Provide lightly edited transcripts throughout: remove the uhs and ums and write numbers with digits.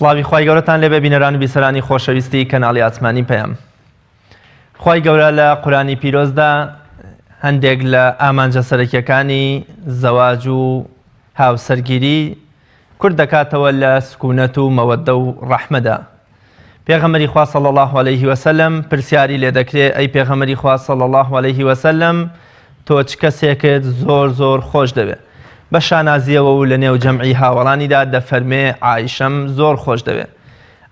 سڵاوی خوای گەورەتان لێبێ بینەران و بیسەرانی خۆشەویستی کەناڵی ئاسمانی پەیام. خوای گەورە لە قورانی پیرۆزدا هەندێک لە ئامانجە سەرەکیەکانی زەواج و هاوسەرگیری کورت دەکاتەوە لە سکونەت و مەوەدە و ڕەحمەدا. پێغەمبەری خوا صلی اللە علیه وسلم پرسیاری لێ دەکرێ ئەی پێغەمبەری خوا صلی اللە علیه وسلم تۆ چ کەسێکت زۆر زۆر خۆش دەوێ؟ بە شانازیەوە و لە نێو جەمعی هاوەڵانیدا دەفەرمێ عائیشەم زۆر خۆش دەوێ.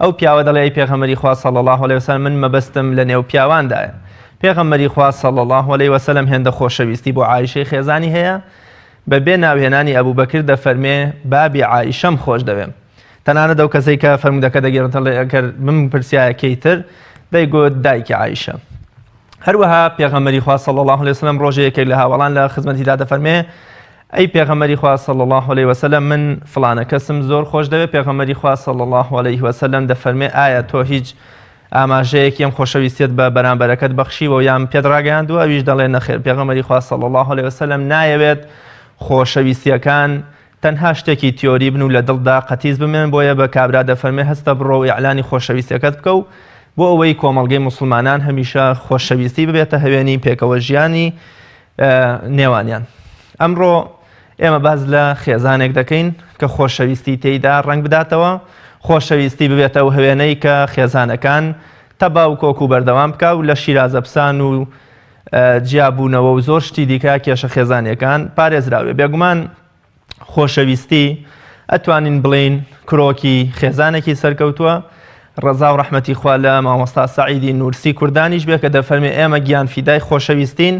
ئەو پیاوە دەڵێ ئەی پێغەمبەری خوا صلی اللە علیه وسلم من مەبەستم لە نێو پیاواندایە. پێغەمبەری خوا صلی اللە علیه وسلم هێندە خۆشەویستی بۆ عائیشەی خێزانی هەیە بە بێ ناوهێنانی ئەبوبەکر دەفەرمێ بابی عائیشەم خۆش دەوێم. تەنانەت ئەو کەسەی کە فەرموودەکە دەگێڕێتەوە دەڵێ ئەگەر بمپرسیایە کێی تر دەیگوت دایکی عائیشە. هەروەها پێغەمبەری خوا صلی الله علیه وسلم ڕۆژێ یەکێک لە هاوەڵان لە خزمەتیدا دەفەرمێ ئەی پێغەمبەری خوا صلی الله علیه وسلم من فڵانە کەسم زۆر خۆش دەوێ پێغەمبەری خوا صلی الله علیه وسلم دەفەرمێ ئایا تۆ هیچ ئاماژەیەکی ئەم خۆشەویستیت بە بەرامبەرەکەت بەخشیوە یان پێت ڕاگەیاندووە ئەویش دەڵێ نەخێر پێغەمبەری خوا صلی الله علیه وسلم نایەوێت خۆشەویستیەکان تەنها شتێکی تیۆری بن و لە دڵدا قەتیس بمێنن، بۆیە بە کابرا دەفەرمێ هەستە بڕۆ و ئیعلانی خۆشەویستیەکەت بکە و بۆ ئەوەی کۆمەڵگەی موسڵمانان هەمیشە خۆشەویستی ببێتە هەوێنی پێکەوە ژیانی نێوانیان. ئەمڕۆ ئێمە باس لە خێزانێک دەکەین کە خۆشەویستی تێیدا ڕەنگ بداتەوە، خۆشەویستی ببێتە ئەو هەوێنەی کە خێزانەکان تەبا و کۆک و بەردەوام بکا و لە شیرازەپسان و جیابوونەوە و زۆر شتی دیکە کێشە خێزانیەکان پارێزراوێ. بێگومان خۆشەویستی ئەتوانین بڵێین کرۆکی خێزانێکی سەرکەوتووە. ڕەزا و ڕەحمەتی خوا لە مامۆستا سەعیدی نورسی کوردانیش بێ کە دەفەرمێ ئێمە گیان فیدای خۆشەویستین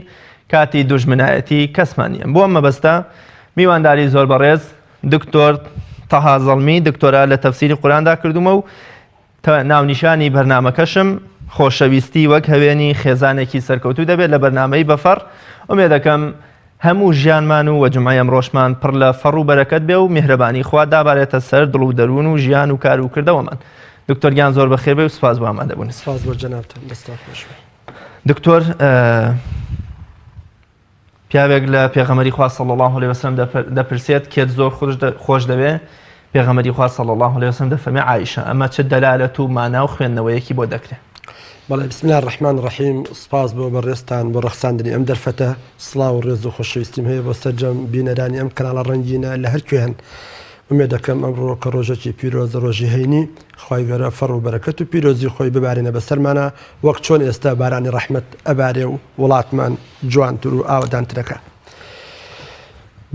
کاتی دوژمنایەتی کەسمان نییە. بۆ ئەم مەبەستە میوانداری زۆر بەڕێز دکتۆر تەها زەڵمی دکتۆرا لە تەفسیری قورئاندا کردوومە و ناونیشانی بەرنامەکەشم خۆشەویستی وەک هەوێنی خێزانێکی سەرکەوتوو دەبێت لە بەرنامەی بەفەڕ ئومێدەکەم هەموو ژیانمان و وە جومعەی ئەمڕۆشمان پڕ لە فەڕ و بەرەکەت بێ و میهرەبانی خوا دابارێتە سەر دڵ و دەروون و ژیان و کار و کردەوەمان دکتۆر گیان زۆر بەخێر بێ و سپاس بۆ ئامادەبوونت. سپاس بۆ جەنابتان دەستان خۆش بێ. دکتۆر پیاوێک لە پێغەمبەری خوا صلی اللە علیه وسلم دەپرسێت کێت زۆر خۆش دەوێ پێغەمبەری خوا صلی اللە علیه وسلم دەفەرمێ عائشە ئەمە چ دەلالەت و مانا و خوێندنەوەیەکی بۆ دەکرێ؟ بەڵێ بسم الله الرحمن الرحیم سپاس بۆ بەڕێزتان بۆ ڕەخساندنی ئەم دەرفەتە سڵاو و ڕێز و خۆشەویستیم هەیە بۆ سەرجەم بینەرانی ئەم کەناڵە ڕەنگینە لە هەر کوێ هەن ئومێد دەکەم ئەمڕۆ کە ڕۆژێکی پیرۆزە ڕۆژی هەینی خوای گەورە فەڕ و بەرەکەت و پیرۆزی خۆی ببارێنە بەسەرمانا وەک چۆن ئێستا بارانی ڕەحمەت ئەبارێ و وڵاتمان جوانتر و ئاوەدانترەکە.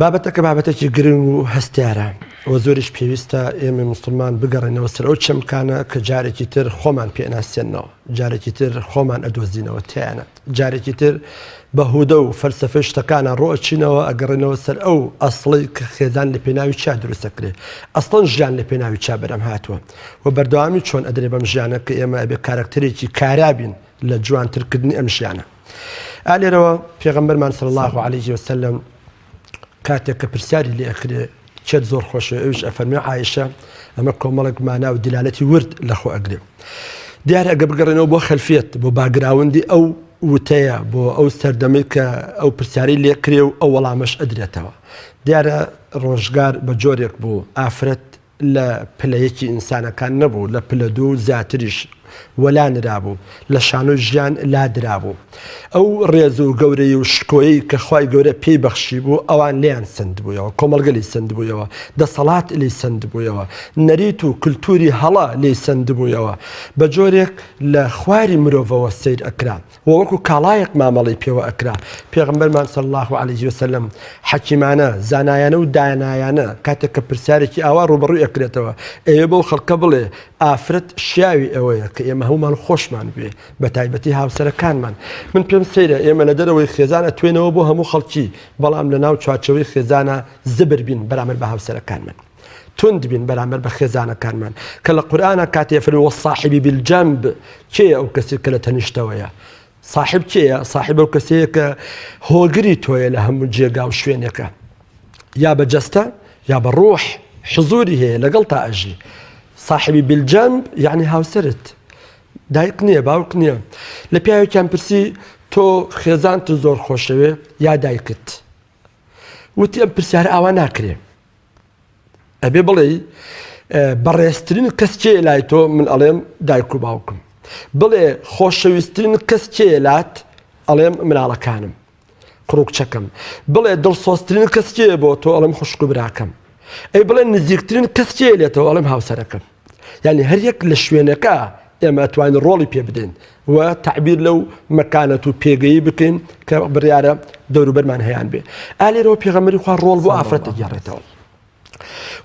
بابەتەکە بابەتێکی گرنگ و هەستیارە و زۆریش پێویستە ئێمە موسڵمان بگەڕێنەوە سەر ئەو چەمکانە کە جارێکی تر خۆمان پێناسێنەوە جارێکی تر خۆمان ئەدۆزینەوە تیانە جارێکی تر بە هودە و فەلسەفەی شتەکانە ڕۆئەچینەوە ئەگەڕێنەوە سەر ئەو ئەسڵەی کە خێزان لە پێناوی چیا دروستەکرێ ئەسڵەن ژیان لە پێناوی چیا بەرەم هاتووە و بەردەوامی چۆن ئەدرێ بەم ژیانە کە ئێمە ئەبێ کارەکتەرێکی کارا بین لە جوانترکردنی ئەم ژیانە ئا لێرەوە پێغەمبەرمان صلی الله علیه وسلم کاتێک کە پرسیاری لێ ئەکرێ کێت زۆر خۆشە ئەویش ئەفەرمێ عایشە ئەمە کۆمەڵێک مانا و دیلالەتی ورد لەخۆ ئەگرێ دیارە ئەگە بگەڕێنەوە بۆ خەلفیەت بۆ background ی ئەو وتەیە بۆ ئەو سەردەمەی کە ئەو پرسیاری لێکرێ و ئەو وەڵامەش ئەدرێتەوە دیارە ڕۆژگار بە جۆرێک بوو ئافرەت لە پلە یەکی ئینسانەکان نەبوو، لە پلە دوو و زیاتریش وەلا نرابوو، لە شانۆی ژیان لادرابوو. ئەو ڕێز و گەورەیی و شکۆیەی کە خوای گەورە پێی بەخشیبوو، ئەوان لێیان سەندبوویەوە، کۆمەڵگە لێی سەندبوویەوە، دەسەڵات لێی سەندبوویەوە، نەریت و کلتوری هەڵە لێی سەندبوویەوە، بە جۆرێک لە خواری مرۆڤەوە سەیر ئەکرا. و وەکو کاڵایەک مامەڵەی پێوە ئەکرا، پێغەمبەرمان صلی اللە علیه وسلم حەکیمانە، زانایانە و دانایانە کاتێک کە پرسیارێکی ئاوا ڕووبەڕووی ئەکرێتەوە ئەیەوێ بەو خەڵکە بڵێ ئافرەت شیاوی ئەوەیە کە ئێمە هەموومان خۆشمان بوێ بە تایبەتی هاوسەرەکانمان من پێم سەیرە ئێمە لە دەرەوەی خێزان ئەتوێنەوە بۆ هەموو خەڵکی بەڵام لە ناو چوارچێوەی خێزانە زبر بین بەرامبەر بە هاوسەرەکانمان. توند بین بەرامبەر بە خێزانەکانمان کە لە قورئانا کاتێ فەرمی والصاحب بالجنب کێیە ئەو کەسێک کە لە تەنیشتەوەیە صاحب کێیە صاحب ئەو کەسەیە کە هۆگری تۆیە لە هەموو جێگا و شوێنێکە یا بە جەستە یا بە ڕۆح حزوری هەیە لەگەڵ تا ئەژی صاحبی بالجنب یعنی هاوسەرت دایک نییە باوک نییە لە پیاوێکیان پرسی تۆ خێزانت زۆر خۆشەوێ یا دایکت وتی ئەم پرسیارە ئاوا ناکرێ ئەبێ بڵێی. بەڕێزترین کەس کێ لای تۆ من ئەڵێم دایک و باوکم بڵێ خۆشەویستترین کەس کێ لات ئەڵێم مناڵەکانم کوڕ و کچەکەم بڵێ دڵسۆزترین کەس کێ بۆ تۆ ئەڵێم خوشک و براکەم ئەی بڵێ نزیکترین کەس کێ لێتەوە ئەڵێم هاوسەرەکەم یعنی هەر یەک لە شوێنەکە ئێمە توانین ڕۆڵی پێ بدەین و تعبیر لەو مەکانەت و پێگەی بکەین کە بڕیارە دەوروبەرمان هەیان بێ ئالێرەوە پێغەمبەری خوا ڕۆڵ بۆ ئافرەت دەگێڕێتەوە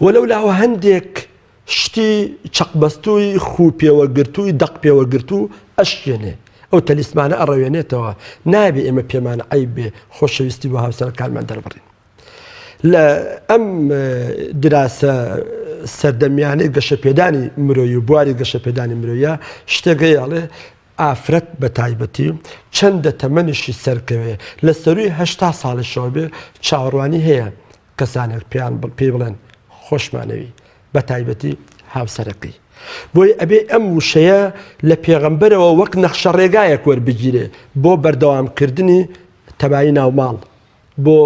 و لەو لاوە هەندێک شتی چەقبەستووی خوو پێوەگرتووی دەق پێوەگرتوو ئەشکێنێ، ئەو تەلیسمانە ئەڕەوێنێتەوە، نابێ ئێمە پێمان عەیب بێ خۆشەویستی بۆ هاوسەرەکانمان دەربڕین. لە ئەم دراسە سەردەمیانەی گەشەپێدانی مرۆیی و بواری گەشەپێدانی مرۆیە شتێک هەیە ئەڵێ ئافرەت بە تایبەتی چەندە تەمەنیشی سەرکەوێ لە سەرووی 80 ساڵیشەوە بێ چاوەڕوانی هەیە کەسانێک پێیان پێی بڵێن خۆشمانەوی بە تایبەتی هاوسەرەکەی بۆیە ئەبێ ئەم وشەیە لە پێغەمبەرەوە وەک نەخشە ڕێگایەک وەربگیرێ بۆ بەردەوامکردنی تەبایی ناوماڵ بۆ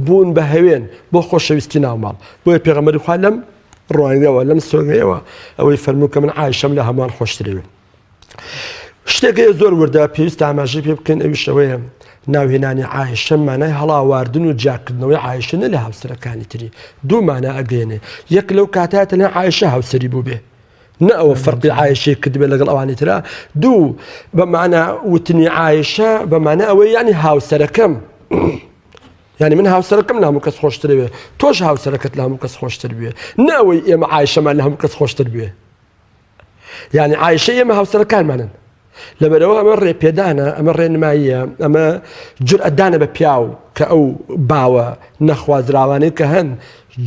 بوون بە هەوێن بۆ خۆشەویستی ناوماڵ بۆیە پێغەمبەری خوا لەم ڕوانگەوە لەم سۆگەیەوە ئەوەی فەرموو کە من عایشەم لە هەمووان خۆشترەوێ شتێک هەیە زۆر وردە پێویستە ئاماژەی پێ بکەین ئەویش ئەوەیە ناوهێنانی عایشە مانای هەڵاواردن و جیاکردنەوەی عایشە نە لە هاوسەرەکانی تری دوو مانا ئەگەێنێ یەک لەو کاتە تەنها عایشە هاوسەری بوو بێ نە ئەوە فەرقی عایشەی کردبێ لەگەڵ ئەوانی ترا دوو بە مانا وتنی عایشە بە مانا ئەوەی یعنی هاوسەرەکەم یعنی من هاوسەرەکەم لە هەموو کەس خۆشتر بێ تۆش هاوسەرەکەت لە هەموو کەس خۆشتر بێ نە ئەوەی ئێمە عایشەمان لە هەموو کەس خۆشتر بێ یعنی عایشە ئێمە هاوسەرەکانمانن لەبەرەوە ئەمە ڕێپێدانە ئەمە ڕێنماییە ئەمە جورئەتدانە بە پیاو کە ئەو باوە نەخوازراوانەی کە هەن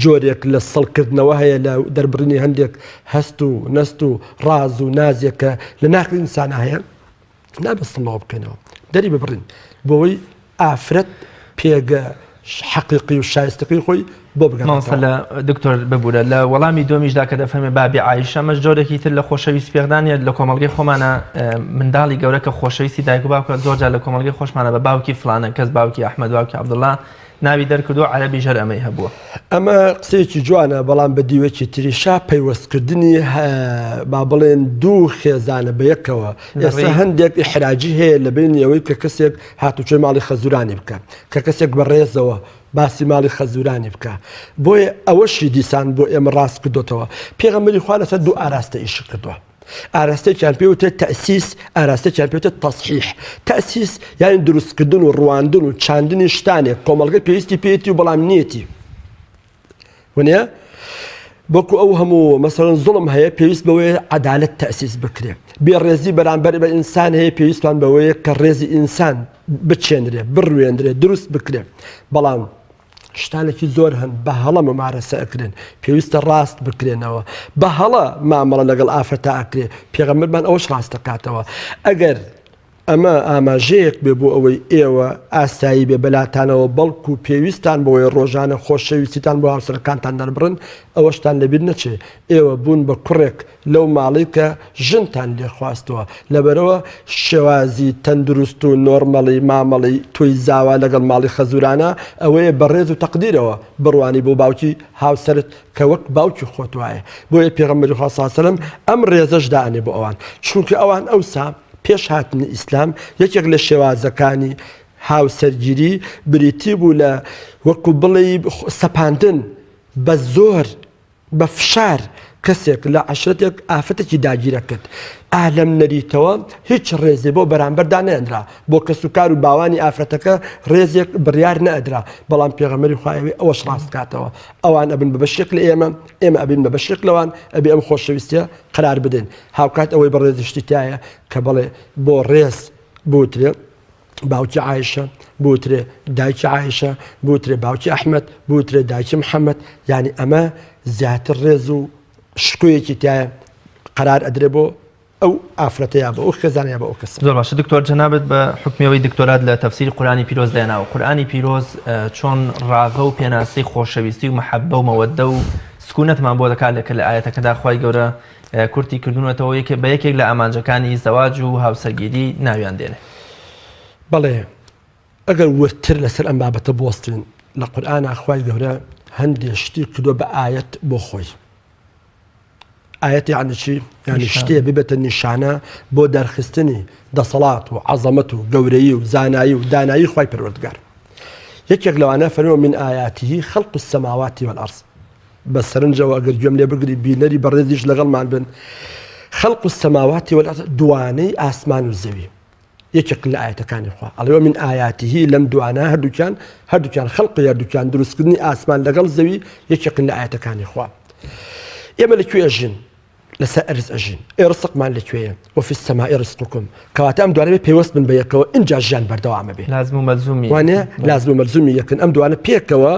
جۆرێک لە سڵکردنەوە هەیە لە دەربڕینی هەندێک هەست و نەست و ڕاز و نازێک کە لە ناخی ئینسانە هەیە نابێت سڵ لەوە بکەینەوە دەری ببڕین بۆەوەی ئافرەت پێگە حەقیقی و شایستەکەی خۆی بۆ بگەڕێتەوە. لە دکتۆر ببورە لە وەڵامی دووەمیشدا کە دەفەرمێ بابی عایشە ئەمەش جۆرێکی تر لە خۆشەویست پێغدانە لە کۆمەڵگەی خۆمانە منداڵی گەورە کە خۆشەویستی دایک و باوکە زۆر جار لە کۆمەڵگەی خۆشمانە بە باوکی فلانە کەس باوکی ئەحمەد باوکی عەبدوڵڵا ناوی دەرکردووە عەرەبیش هەر ئەمەی هەبووە. ئەمە قسەیەکی جوانە بەڵام بە دیوێکی تریشا پەیوەستکردنی با بڵێن دوو خێزانە بە یەکەوە ئێستا هەندێک ئیحراجی هەیە لە بینی ئەوەی کە کەسێک هاتوچۆی ماڵی خەزورانی بکە کە کەسێک بە ڕێزەوە باسی ماڵی خەزورانی بکە بۆیە ئەوەشی دیسان بۆ ئێمە ڕاست کردوتەوە پێغەمبەری خوا لەسەر دوو ئاراستە ئیشی کردووە ئاراستەیەکیان پێ وترێت تەئسیس، ئاراستەیەکیان پێ وترێت تەسحیح. تەئسیس یانی دروستکردن و ڕواندن و چاندنی شتانێک کۆمەڵگە پێویستی پێیەتی و بەڵام نیەتی. ونیە؟ بەکو ئەو هەموو مەسەڵەن زوڵم هەیە پێویست بەوەیە عەدالەت تەئسیس بکرێ. بێڕێزی بەرامبەر بە ئینسان هەیە پێویستمان بەوەیە کە ڕێزی ئینسان بچێنرێ، بڕوێنرێ، دروست بکرێ. بەڵام شتانێکی زۆر هەن بە هەڵە ممارەسە ئەکرێن پێویستە ڕاست بکرێنەوە بە هەڵە مامەڵە لەگەڵ ئافرەتا ئەکرێ پێغەمبەرمان ئەوەش ڕاست دەکاتەوە ئەگەر ئەمە ئاماژەیەک بێ بۆ ئەوەی ئێوە ئاسایی بێ بەلاتانەوە بەڵکو پێویستان بۆیە ڕۆژانە خۆشەویستیتان بۆ هاوسەرەکانتان دەربڕن ئەوەشتان لەبیر نەچێ ئێوە بوون بە کوڕێک لەو ماڵەی کە ژنتان لێ خواستووە، لەبەرئەوە شێوازی تەندروست و نۆرمەڵی مامەڵەی تۆی زاوا لەگەڵ ماڵی خەزوورانە ئەوەیە بە ڕێز و تەقدیرەوە بڕوانی بۆ باوکی هاوسەرت کە وەک باوکی خۆت وایە، بۆیە پێغەمبەری خوا صلی اللە علیە وسلم ئەم ڕێزەش دائەنێ بۆ ئەوان، چونکە ئەوان ئەوسا پێش هاتنی ئیسلام یەکێک لە شێوازەکانی هاوسەرگیری بریتی بوو لە وەکو بڵێی سەپاندن بە زۆر بە فشار کەسێک لە عەشرەتێک ئافرەتێکی داگیرەکرد، ئا لەم نەریتەوە هیچ ڕێزێ بۆ بەرامبەر دانەئەنرا، بۆ کەسوکار و باوانی ئافرەتەکە ڕێزێک بڕیار نەئەدرا، بەڵام پێغەمبەری خوا ئەوێ ئەوەش ڕاست کاتەوە، ئەوان ئەبن بە بەشێک لە ئێمە، ئێمە ئەبین بە بەشێک لەوان، ئەبێ ئەم خۆشەویستیە قەرار بدەین، هاوکات ئەوەی بەڕێزیشتی تیایە کە بەڵێ بۆ ڕێز بوترێ. باوکی عایشە بوترێ دایکی عایشە بوترێ باوکی ئەحمد بوترێ دایکی محەممەد یعنی ئەمە زیاتر ڕێز و شکۆیەکی تایە قرار ئەدرێ بۆ ئەو ئافرەتە یا بە ئەو خێزانە یا بە ئەو کەسە. زۆر باشە دکتۆر جەنابت بە حوکمی ئەوەی دکتۆرات لە تەفسیری قورئانی پیرۆز دێناوە قورئانی پیرۆز چۆن ڕاڤە و پێناسەی خۆشەویستی و مەحەببە و مەوەدە و سکونەتمان بۆ دەکات لە کە لە ئایەتەکەدا خوای گەورە کورتی کردوونەتەوە یەکێ بە یەکێک لە ئامانجەکانی زەواج و هاوسەرگیری ناویان دێنێ. بەڵێ ئەگەر وردتر لەسەر ئەم بابەتە بوەستین لە قورئانا خوای گەورە هەندێ شتی کردووە بە ئایەت بۆ خۆی. ئایەت یعنی چی؟ یعنی شتێ ببێتە نیشانە بۆ دەرخستنی دەسەڵات و عەزەمەت و گەورەیی و زانایی و دانایی خوای پەروەردگار. یەکێک لەوانە فەرمووی من آیاته خلق السماوات والارض. بە سەرنجەوە ئەگەر گوێم لێ بگری بینەری بەڕێزیش لەگەڵمان بن خلق السماوات والارض دوانەی ئاسمان و زەوی یەکێک لە ئاەتەکانی خوا ئەڵێ من آیاته لەم دوانە هەردووکیان هەردووکیان خەڵقی هەردووکیان دروستکردنی ئاسمان لەگەڵ زەوی یەکێکن لە ئاەتەکانی خوا ئێمە لە کوێ ئەژین لەسەر ئەرز ئەژین ئێ ڕسقمان لە کوێیە وفی السماء رزقكم کەواتە ئەم دوانە بێ پەیوەست بن بە یەکەوە ئینجا ژیان بەردەوامە بێ لازم و مەلزومی وانە لازم و مەلزومی یەکن ئەم دوانە پێکەوە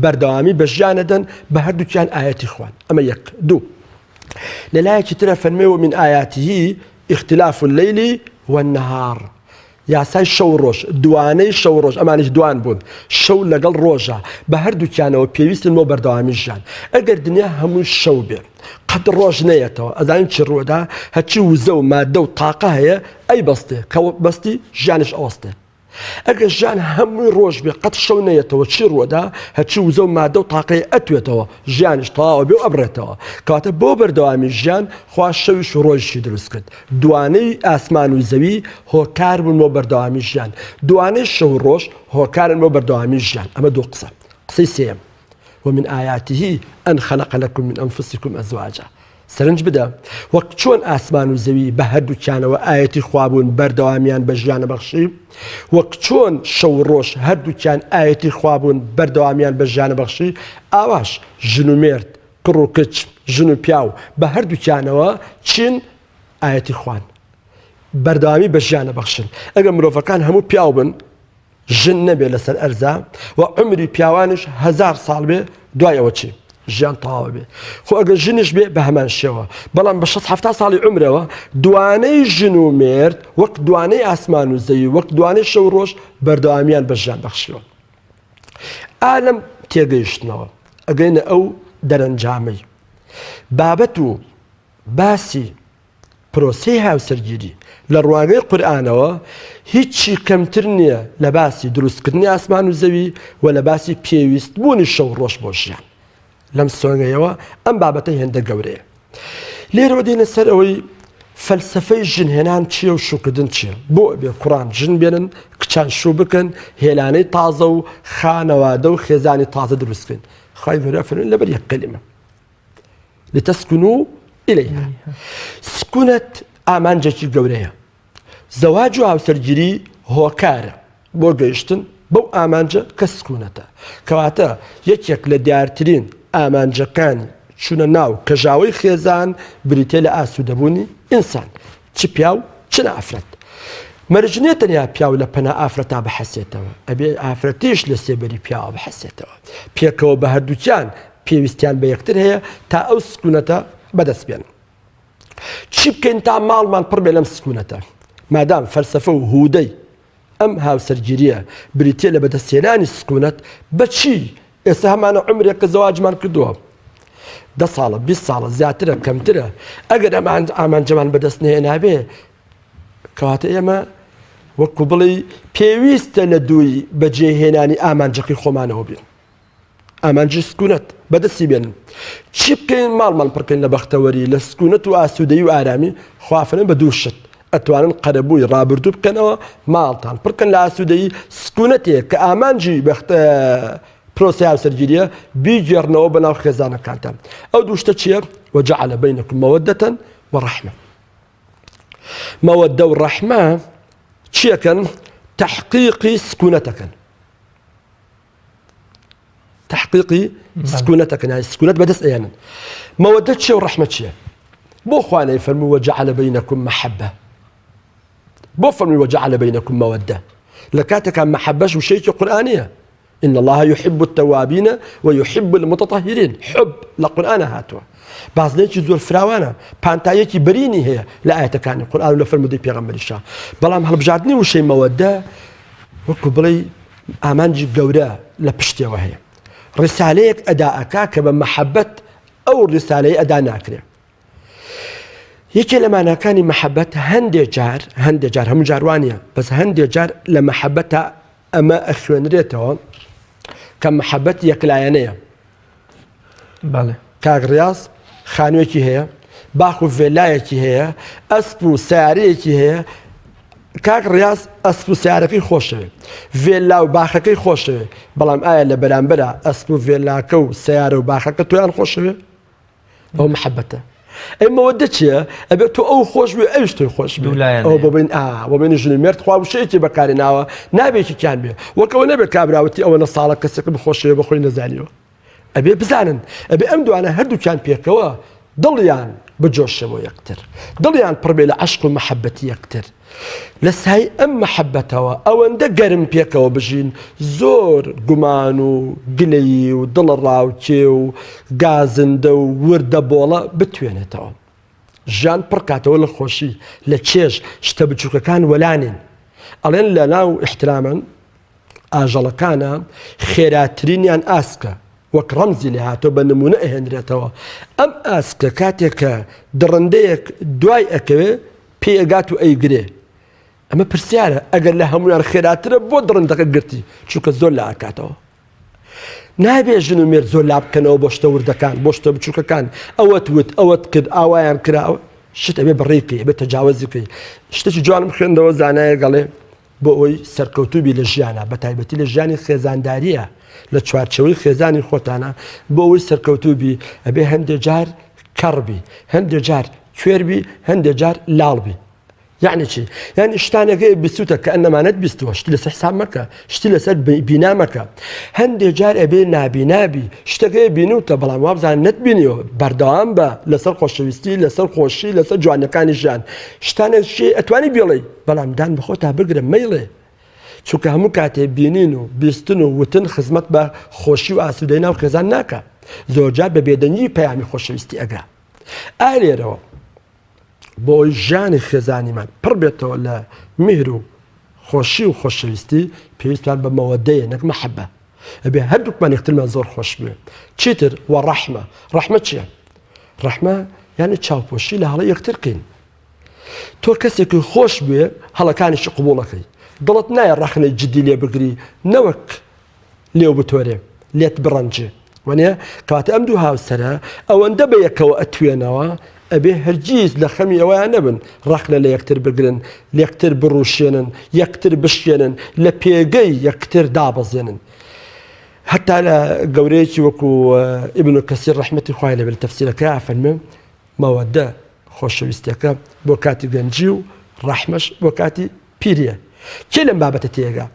بەردەوامی بە ژیانە دەن بە هەردووکیان ئاەتی خوان ئەمە یەک دوو لە لایەکی ترە فەرمێ ومن آیاته اختلاف الليل والنهار یاسای شەو و ڕۆژ، دوانەی شەو و ڕۆژ، ئەمانیش دوان بوون، شەو لەگەڵ ڕۆژە، بە هەردووکیانەوە پێویستن بۆ بەردەوامی ژیان. ئەگەر دنیا هەمووی شەو بێ، قەت ڕۆژ نەیەتەوە، ئەزانین چی ڕووەدا؟ هەرچی وزە و ماددە و تاقە هەیە ئەیبەستێ، کە بەستی ژیانیش ئەوەستێ. ئەگەر ژیان هەمووی ڕۆژ بێ، قەت شەو نەیەتەوە، چی ڕووەدا؟ هەرچی وزە و ماددە و تاقەیە ئەتوێتەوە، ژیانیش تەواو ئەبێ و ئەبڕێتەوە. کەواتە بۆ بەردەوامی ژیان خوا شەویش و ڕۆژیشی دروست کرد. دوانەی ئاسمان و زەوی هۆکار بوون بۆ بەردەوامی ژیان. دوانەی شەو و ڕۆژ هۆکارن بۆ بەردەوامی ژیان. ئەمە دوو قسە. قسەی سێیەم، ومن آیاته ان خلق لکم من انفسکم ازواجا. سەرنج بدە، وەک چۆن ئاسمان و زەوی بە هەردووکیانەوە ئایەتی خوا بوون بەردەوامیان بە ژیانە بەخشی، وەک چۆن شەو و ڕۆژ هەردووکیان ئایەتی خوا بوون بەردەوامیان بە ژیانە بەخشی، ئاواش ژن و مێرد، کوڕ و کچ، ژن و پیاو بە هەردووکیانەوە چین؟ ئایەتی خوان. بەردەوامی بە ژیانە بەخشن. ئەگەر مرۆڤەکان هەموو پیاو بن، ژن نەبێ لەسەر ئەرزا و عومری پیاوانیش هەزار ساڵ بێ دوای ئەوە چی؟ ژیان تەواوە بێ. خۆ ئەگەر ژنیش بێ بە هەمان شێوە. بەڵام بە شەست حەفتا ساڵی عومرەوە دوانەی ژن و مێرد وەک دوانەی ئاسمان و زەوی وەک دوانەی شەو و ڕۆژ بەردەوامیان بە ژیان بەخشیوە. ئا لەم تێگەیشتنەوە ئەگەینە ئەو دەرەنجامەی بابەت و باسی پرۆسەی هاوسەرگیری لە ڕوانگەی قورئانەوە هیچی کەمتر نییە لە باسی دروستکردنی ئاسمان و زەوی و لە باسی پێویستبوونی شەو ڕۆژ بۆ ژیان. لەم سۆنگەیەوە ئەم بابەتە هێندە گەورەیە. لێرەوە دێنە سەر ئەوەی فەلسەفەی ژنهێنان چییە و شووکردن چییە؟ بۆ ئەبێ کوڕان ژن بێنن، کچان شوو بکەن، هێلانەی تازە و خانەوادە و خێزانی تازە دروست بکەن. خوای گەورە فەرمووی لەبەر یەک کەلیمە. لتسکنوا الیها. سکونەت ئامانجێکی گەورەیە. زەواج و هاوسەرگیری هۆکارە بۆ گەیشتن بەو ئامانجە کە سکونەتە. کەواتە یەکێک لە دیارترین ئامانجەکانی چوونە ناو کەژاوەی خێزان بریتیە لە ئاسوودەبوونی ئینسان، چ پیاو چ ئافرەت. مەرج نیە تەنیا پیاو لە پەنا ئافرەتا بحەسێتەوە، ئەبێ ئافرەتیش لە سێبەری پیاوە بحەسێتەوە. پێکەوە بە هەردووکیان پێویستیان بە یەکتر هەیە تا ئەو سکونەتە بەدەست بێنن. چی بکەین تا ماڵمان پڕ بێ لەم سکونەتە؟ مادام فەلسەفە و هودەی ئەم هاوسەرگیریە بریتیە لە بەدەستهێنانی سکونەت، بەچی ئێستا هەمانە عومرێک کە زەواجمان کردووە دە ساڵە 20 ساڵە زیاترە کەمترە ئەگەر ئەم ئامانجەمان بەدەست نهێنابێ کەواتە ئێمە وەکو بڵێ پێویستە لە دووی بەجێهێنانی ئامانجەکەی خۆمانەوە بین ئامانجی سکونەت بەدەستی بێنن چی بکەین ماڵمان پڕکەین لە بەختەوەری لە سکونەت و ئاسوودەی و ئارامی خوافرن بە دوو شت ئەتوانن قەرەبووی ڕابردوو بکەنەوە ماڵتان پڕکەن لە ئاسوودەی سکونەتێک کە ئامانجی بەختە پرۆسی هاوسەرگیریە بیگێڕنەوە بە ناو خێزانەکانتان ئەو دوو شتە چییە وجعل بینکم مودة ورحمە مەوەدە و ڕەحمە چیەکەن تحقیقی سکونەتەکەن تحقیقی سکونەتەکەن یانی سکونەت بەدەست ئەیەنن مەوەدە چیە و ڕەحمە چیە بۆ خوانەی فەرموو وجعل بینکم محبە بۆ فەرمی وجعل بینکم مەوەدە لە کاتێکا محەبەش وشەیەکی قورئانیە إن الله يحب التوابين ويحب المتطهرين حب لە قورئانە هاتووە بازنەیەکی زۆر فراوانە پانتاییەکی بەرینی هەیە لە ئاەتەکانی قورئان و لە فەرمودەی پێغەمبەریشا بەڵام هەڵبژاردنی وشەی مەوەدە وەکو بڵێی ئامانجی گەورە لە پشتیەوە هەیە ڕسالەیەک ئەدا ئەکا کە بە مەحەبەت ئەو ڕسالەی ئەدا ناکرێ یەکێ لە ماناکانی مەحەبەت هەندێ جار هەندێ جار هەموو جاروانە بەس هەندێ جار لە مەحەبەتە ئەمە ئەخوێنرێتەوە کە مەحەبەت یەکلایەنەیە بەڵێ کاک ڕیاز خانوویەکی هەیە. باخ و ڤێلایەکی هەیە، ئەسپ و سەیارەیەکی هەیە، کاک ڕیاز ئەسپ و سیارەکەی خۆشەوێ ڤێلا و باخەکەی خۆشەوێ بەڵام ئایا لە بەرامبەرە ئەسپ و ڤێلاکە و سیارە و باخەکە تۆیان خۆشەوێ ئەو محەبەتە ئەی مەوەدە چییە ئەبێت تۆ ئەو خۆش بێ ئەوش تۆی خۆش بێ ئەو بۆ بین ئا بۆ بین ژنی مێرد خوا وشەیەکی بەکاری ناوە نابێکی کیان بێ وەکەوە نەبێت کابراوتی ئەوە نە ساڵە کەسێکم خۆشەوێ بەخۆی نەزانیوە ئەبێ بزانن ئەبێ ئەم دوانە هەردووکیان پێکەوە دڵیان بجۆشێ بۆ یەکتر دڵیان پڕبێ لە عەشق و مەحەبەتی یەکتر لە سای ئەم مەحەبەتەوە ئەوەندە گەرم پێکەوە بژین زۆر گومان و گلەیی و دڵە ڕاوکێ و گازندە و وردە بۆڵە بتوێنێتەوە ژیان پڕکاتەوە لە خۆشی لە چێژ شتە بچووکەکان وەلانین ئەڵێن لە ناو احترامن ئاژەڵەکانە خێراترینیان ئاسکە وەک ڕەمزی لێ هاتۆ بە نمونە ئەهێنرێتەوە ئەم ئاسکە کاتێک کە دڕندەیەک دوای ئەکەوێ پێی ئەگات و ئەیگرێ ئەمە پرسیارە ئەگەر لە هەمویان خێراترە بۆ دڕندەکە گرتی چونکە زۆر لە ئاکاتەوە نابێ ژن و مێرد زۆر لا بکەنەوە بۆ شتە وردەکان بۆ شتە بچووکەکان ئەوەت وت ئەوەت کرد ئاوایان کراوە شت ئەبێ بڕی بکەی ئەبێ تەجاوزی بکەی شتێکی جوانم خوێندەوە زانایە گەڵێ بۆ ئەوەی سەرکەوتوو بی لە ژیانا بە تایبەتی لە ژیانی خێزانداریە لە چوارچێوەی خێزانی خۆتانە بۆ ئەوەی سەرکەوتوو بی ئەبێ هەندێ جار کەڕ بی هەندێ جار کوێر بی هەندێ جار لاڵ بی یعنی چی یعنی شتانێک هەیە بیستوتە کە ئەنەمانەت بیستووە شتی لەسەر حساب مەکە شتی لەسەر بینا مەکە هەندێ جار ئەبێ نابینابی شتەکە هەیە بینوتە بەڵام وابزان نەتبینیەوە بەردەوام بە لەسەر خۆشەویستی لەسەر خۆشی لەسەر جوانەکانی ژیان شتانێک شی ئەتوانی بێڵێ بەڵام دان بەخۆتا بگرە مەیڵێ چونکە هەموو کاتێ بینین و بیستن و وتن خزمەت بە خۆشی و ئاسوودەی ناو خێزان ناکە زۆرجار بە بێدەنگی پەیامی خۆشەویستی ئەگا ئا لێرەوە بۆ ئەوی ژیانی خێزانیمان پڕ بێتەوە لە میهر و خۆشی و خۆشەویستی پێویستمان بە مەوەدەیە نەک مەحەبە ئەبێ هەردووکمان یەکترمان زۆر خۆش بوێ چیتر وە ڕەحمە ڕەحمە چییە ڕەحمە یعنی چاوپۆشی لە هەڵە یەکتر کەین تۆ کەسێکی خۆش بوێ هەڵەکانیشی قبوڵەکەی دڵت نایە ڕەخنەی جدی لێ بگری نەوەک لێو بتۆرێ لێت بڕەنجێ وەنیە کەواتە ئەم دوو هاوسەرە ئەوەندە بە یەکەوە ئەتوێنەوە ئەبێ هەرگیز لە خەمی ئەوەیان نەبن ڕەخنە لە یەکتر بگرن لەکتر بڕوشێنن یەکتر بشکێنن لە پێگەی یەکتر دابەزێنن هەتا لە گەورەیەکی وەکو ئیبن کەسیر ڕەحمەتی خوای لەبێت تەفسیرەکە فەرمێ مەوەدە خۆشەویستیەکە بۆ کاتی گەنجی و ڕەحمەش بۆ کاتی پیریە کێ لەم بابەتە تێگا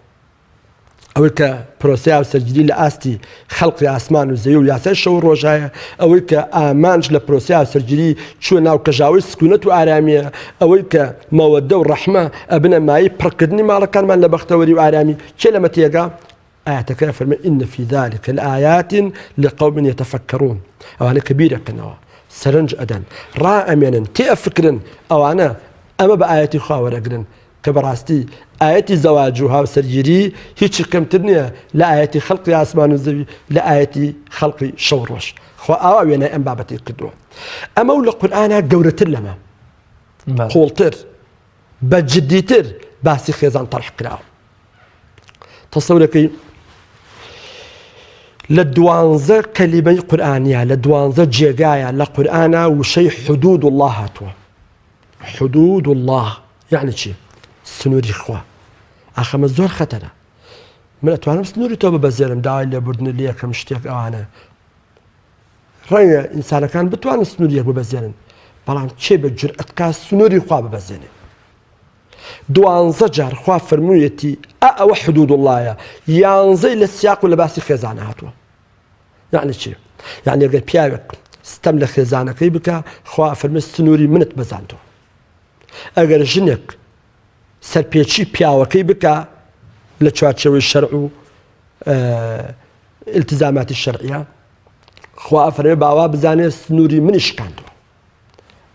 ئەوەی کە پرۆسەی هاوسەرگیری لە ئاستی خەڵقی ئاسمان و زەوی و یاسای شەو و ڕۆژایە، ئەوەی کە ئامانج لە پرۆسەی هاوسەرگیری چووە ناو کەژاوەی سکونەت و ئارامییە، ئەوەی کە مەوەدە و ڕەحمە ئەبنە مایەی پڕکردنی ماڵەکانمان لە بەختەوەری و ئارامی، کێ لەمە تێگا؟ ئایەتەکە ئەفەرمێ ان فی ذلک لآیات لقوم یتفکرون ئەوانە کە بیرەکەنەوە سەرنج ئەدەن ڕائەمێنن تێئەفکرن ئەوانە ئەمە بە ئایەتی خوا وەرەگرن کە بەڕاستی ئایەتی زەواج و هاوسەرگیری هیچی کەمتر نییە لە ئایەتی خەڵقی ئاسمان و زەوی لە ئایەتی خەڵقی شەو ڕۆژ خوا ئاوا وێنای ئەم بابەتی کردووە ئەمە و لە قورئانا گەورەتر لەمە قوڵتر بە جدیتر باسی خێزان تەرح کراوە تەسەورەکەی لە دوانزە کەلیمەی قورئانیە لە دوانزە جێگایە لە قورئانا وشەی حدود الله هاتووە حدود اللە یعنی چی سنووری خوا ئاخەمە زۆر خەتەرە من ئەتوانم سنووری تۆ ببەزێنم داوای لێبوردن لێ یەکەم شتێک ئەوانە ڕەنگە ئینسانەکان بتوانن سنووری یەک ببەزێنن بەڵام کێ بە جورئەت کا سنووری خوا ببەزێنێ دوانزە جار خوا فەرموویەتی ئا ئەوە حدود اللهە یانزەی لە سیاق و لە باسی خێزانە هاتووە یعنی چی؟ یعنی ئەگەر پیاوێک ستەم لە خێزانەکەی بکە خوا فەرمی سنووری منت بەزاندووە ئەگەر ژنێک سەرپێچی پیاوەکەی بکە لە چوارچێوەی شەرع و التزاماتی شەرعیە خوا ئەفەرمێ باوا بزانێ سنووری منی شکاندووە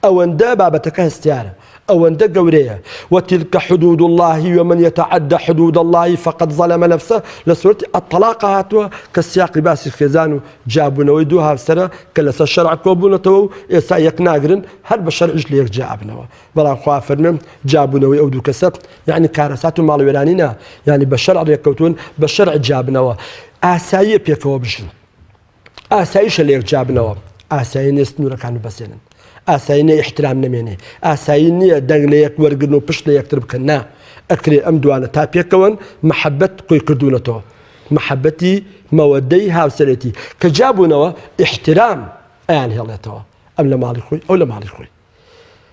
ئەوەندە بابەتەکە هەستیارە ئەوەندە گەورەیە وتلك حدود الله ومن يتعد حدود الله فقد ظلم نفسه لە سورەتی الطلاق هاتووە کە سیاقی باسی خێزان و جیابوونەوەی دوو هاوسەرە کە لەسەر شەرع کۆبوونەتەوە و ئێستا یەک ناگرن هەر بە شەرعیش لە یەک جیا ئەبنەوە بەڵام خوا فەرمێ جیابوونەوەی ئەو دوو کەسە یعنی کارەسات و ماڵوێرانی نا یعنی بە شەرع ڕێککەوتون بە شەرع جیابنەوە ئاساییە پێکەوە بژین ئاساییشە لە یەک جیابنەوە ئاسایی نیە سنوورەکان ببەزێنن. ئاسایی نیە ئیحترام نەمێنێ، ئاسایی نیە دەنگ لە یەک وەرگرن و پشت لە یەکتر بکەن، نا، ئەکرێ ئەم دوانە تا پێکەوەن مەحەبەت کۆی کردوونەتەوە، مەحەبەتی مەوەدەی هاوسەرێتی، کە جیابوونەوە ئیحترام ئەیانهێڵێتەوە، ئەم لە ماڵی خۆی ئەو لە ماڵی خۆی.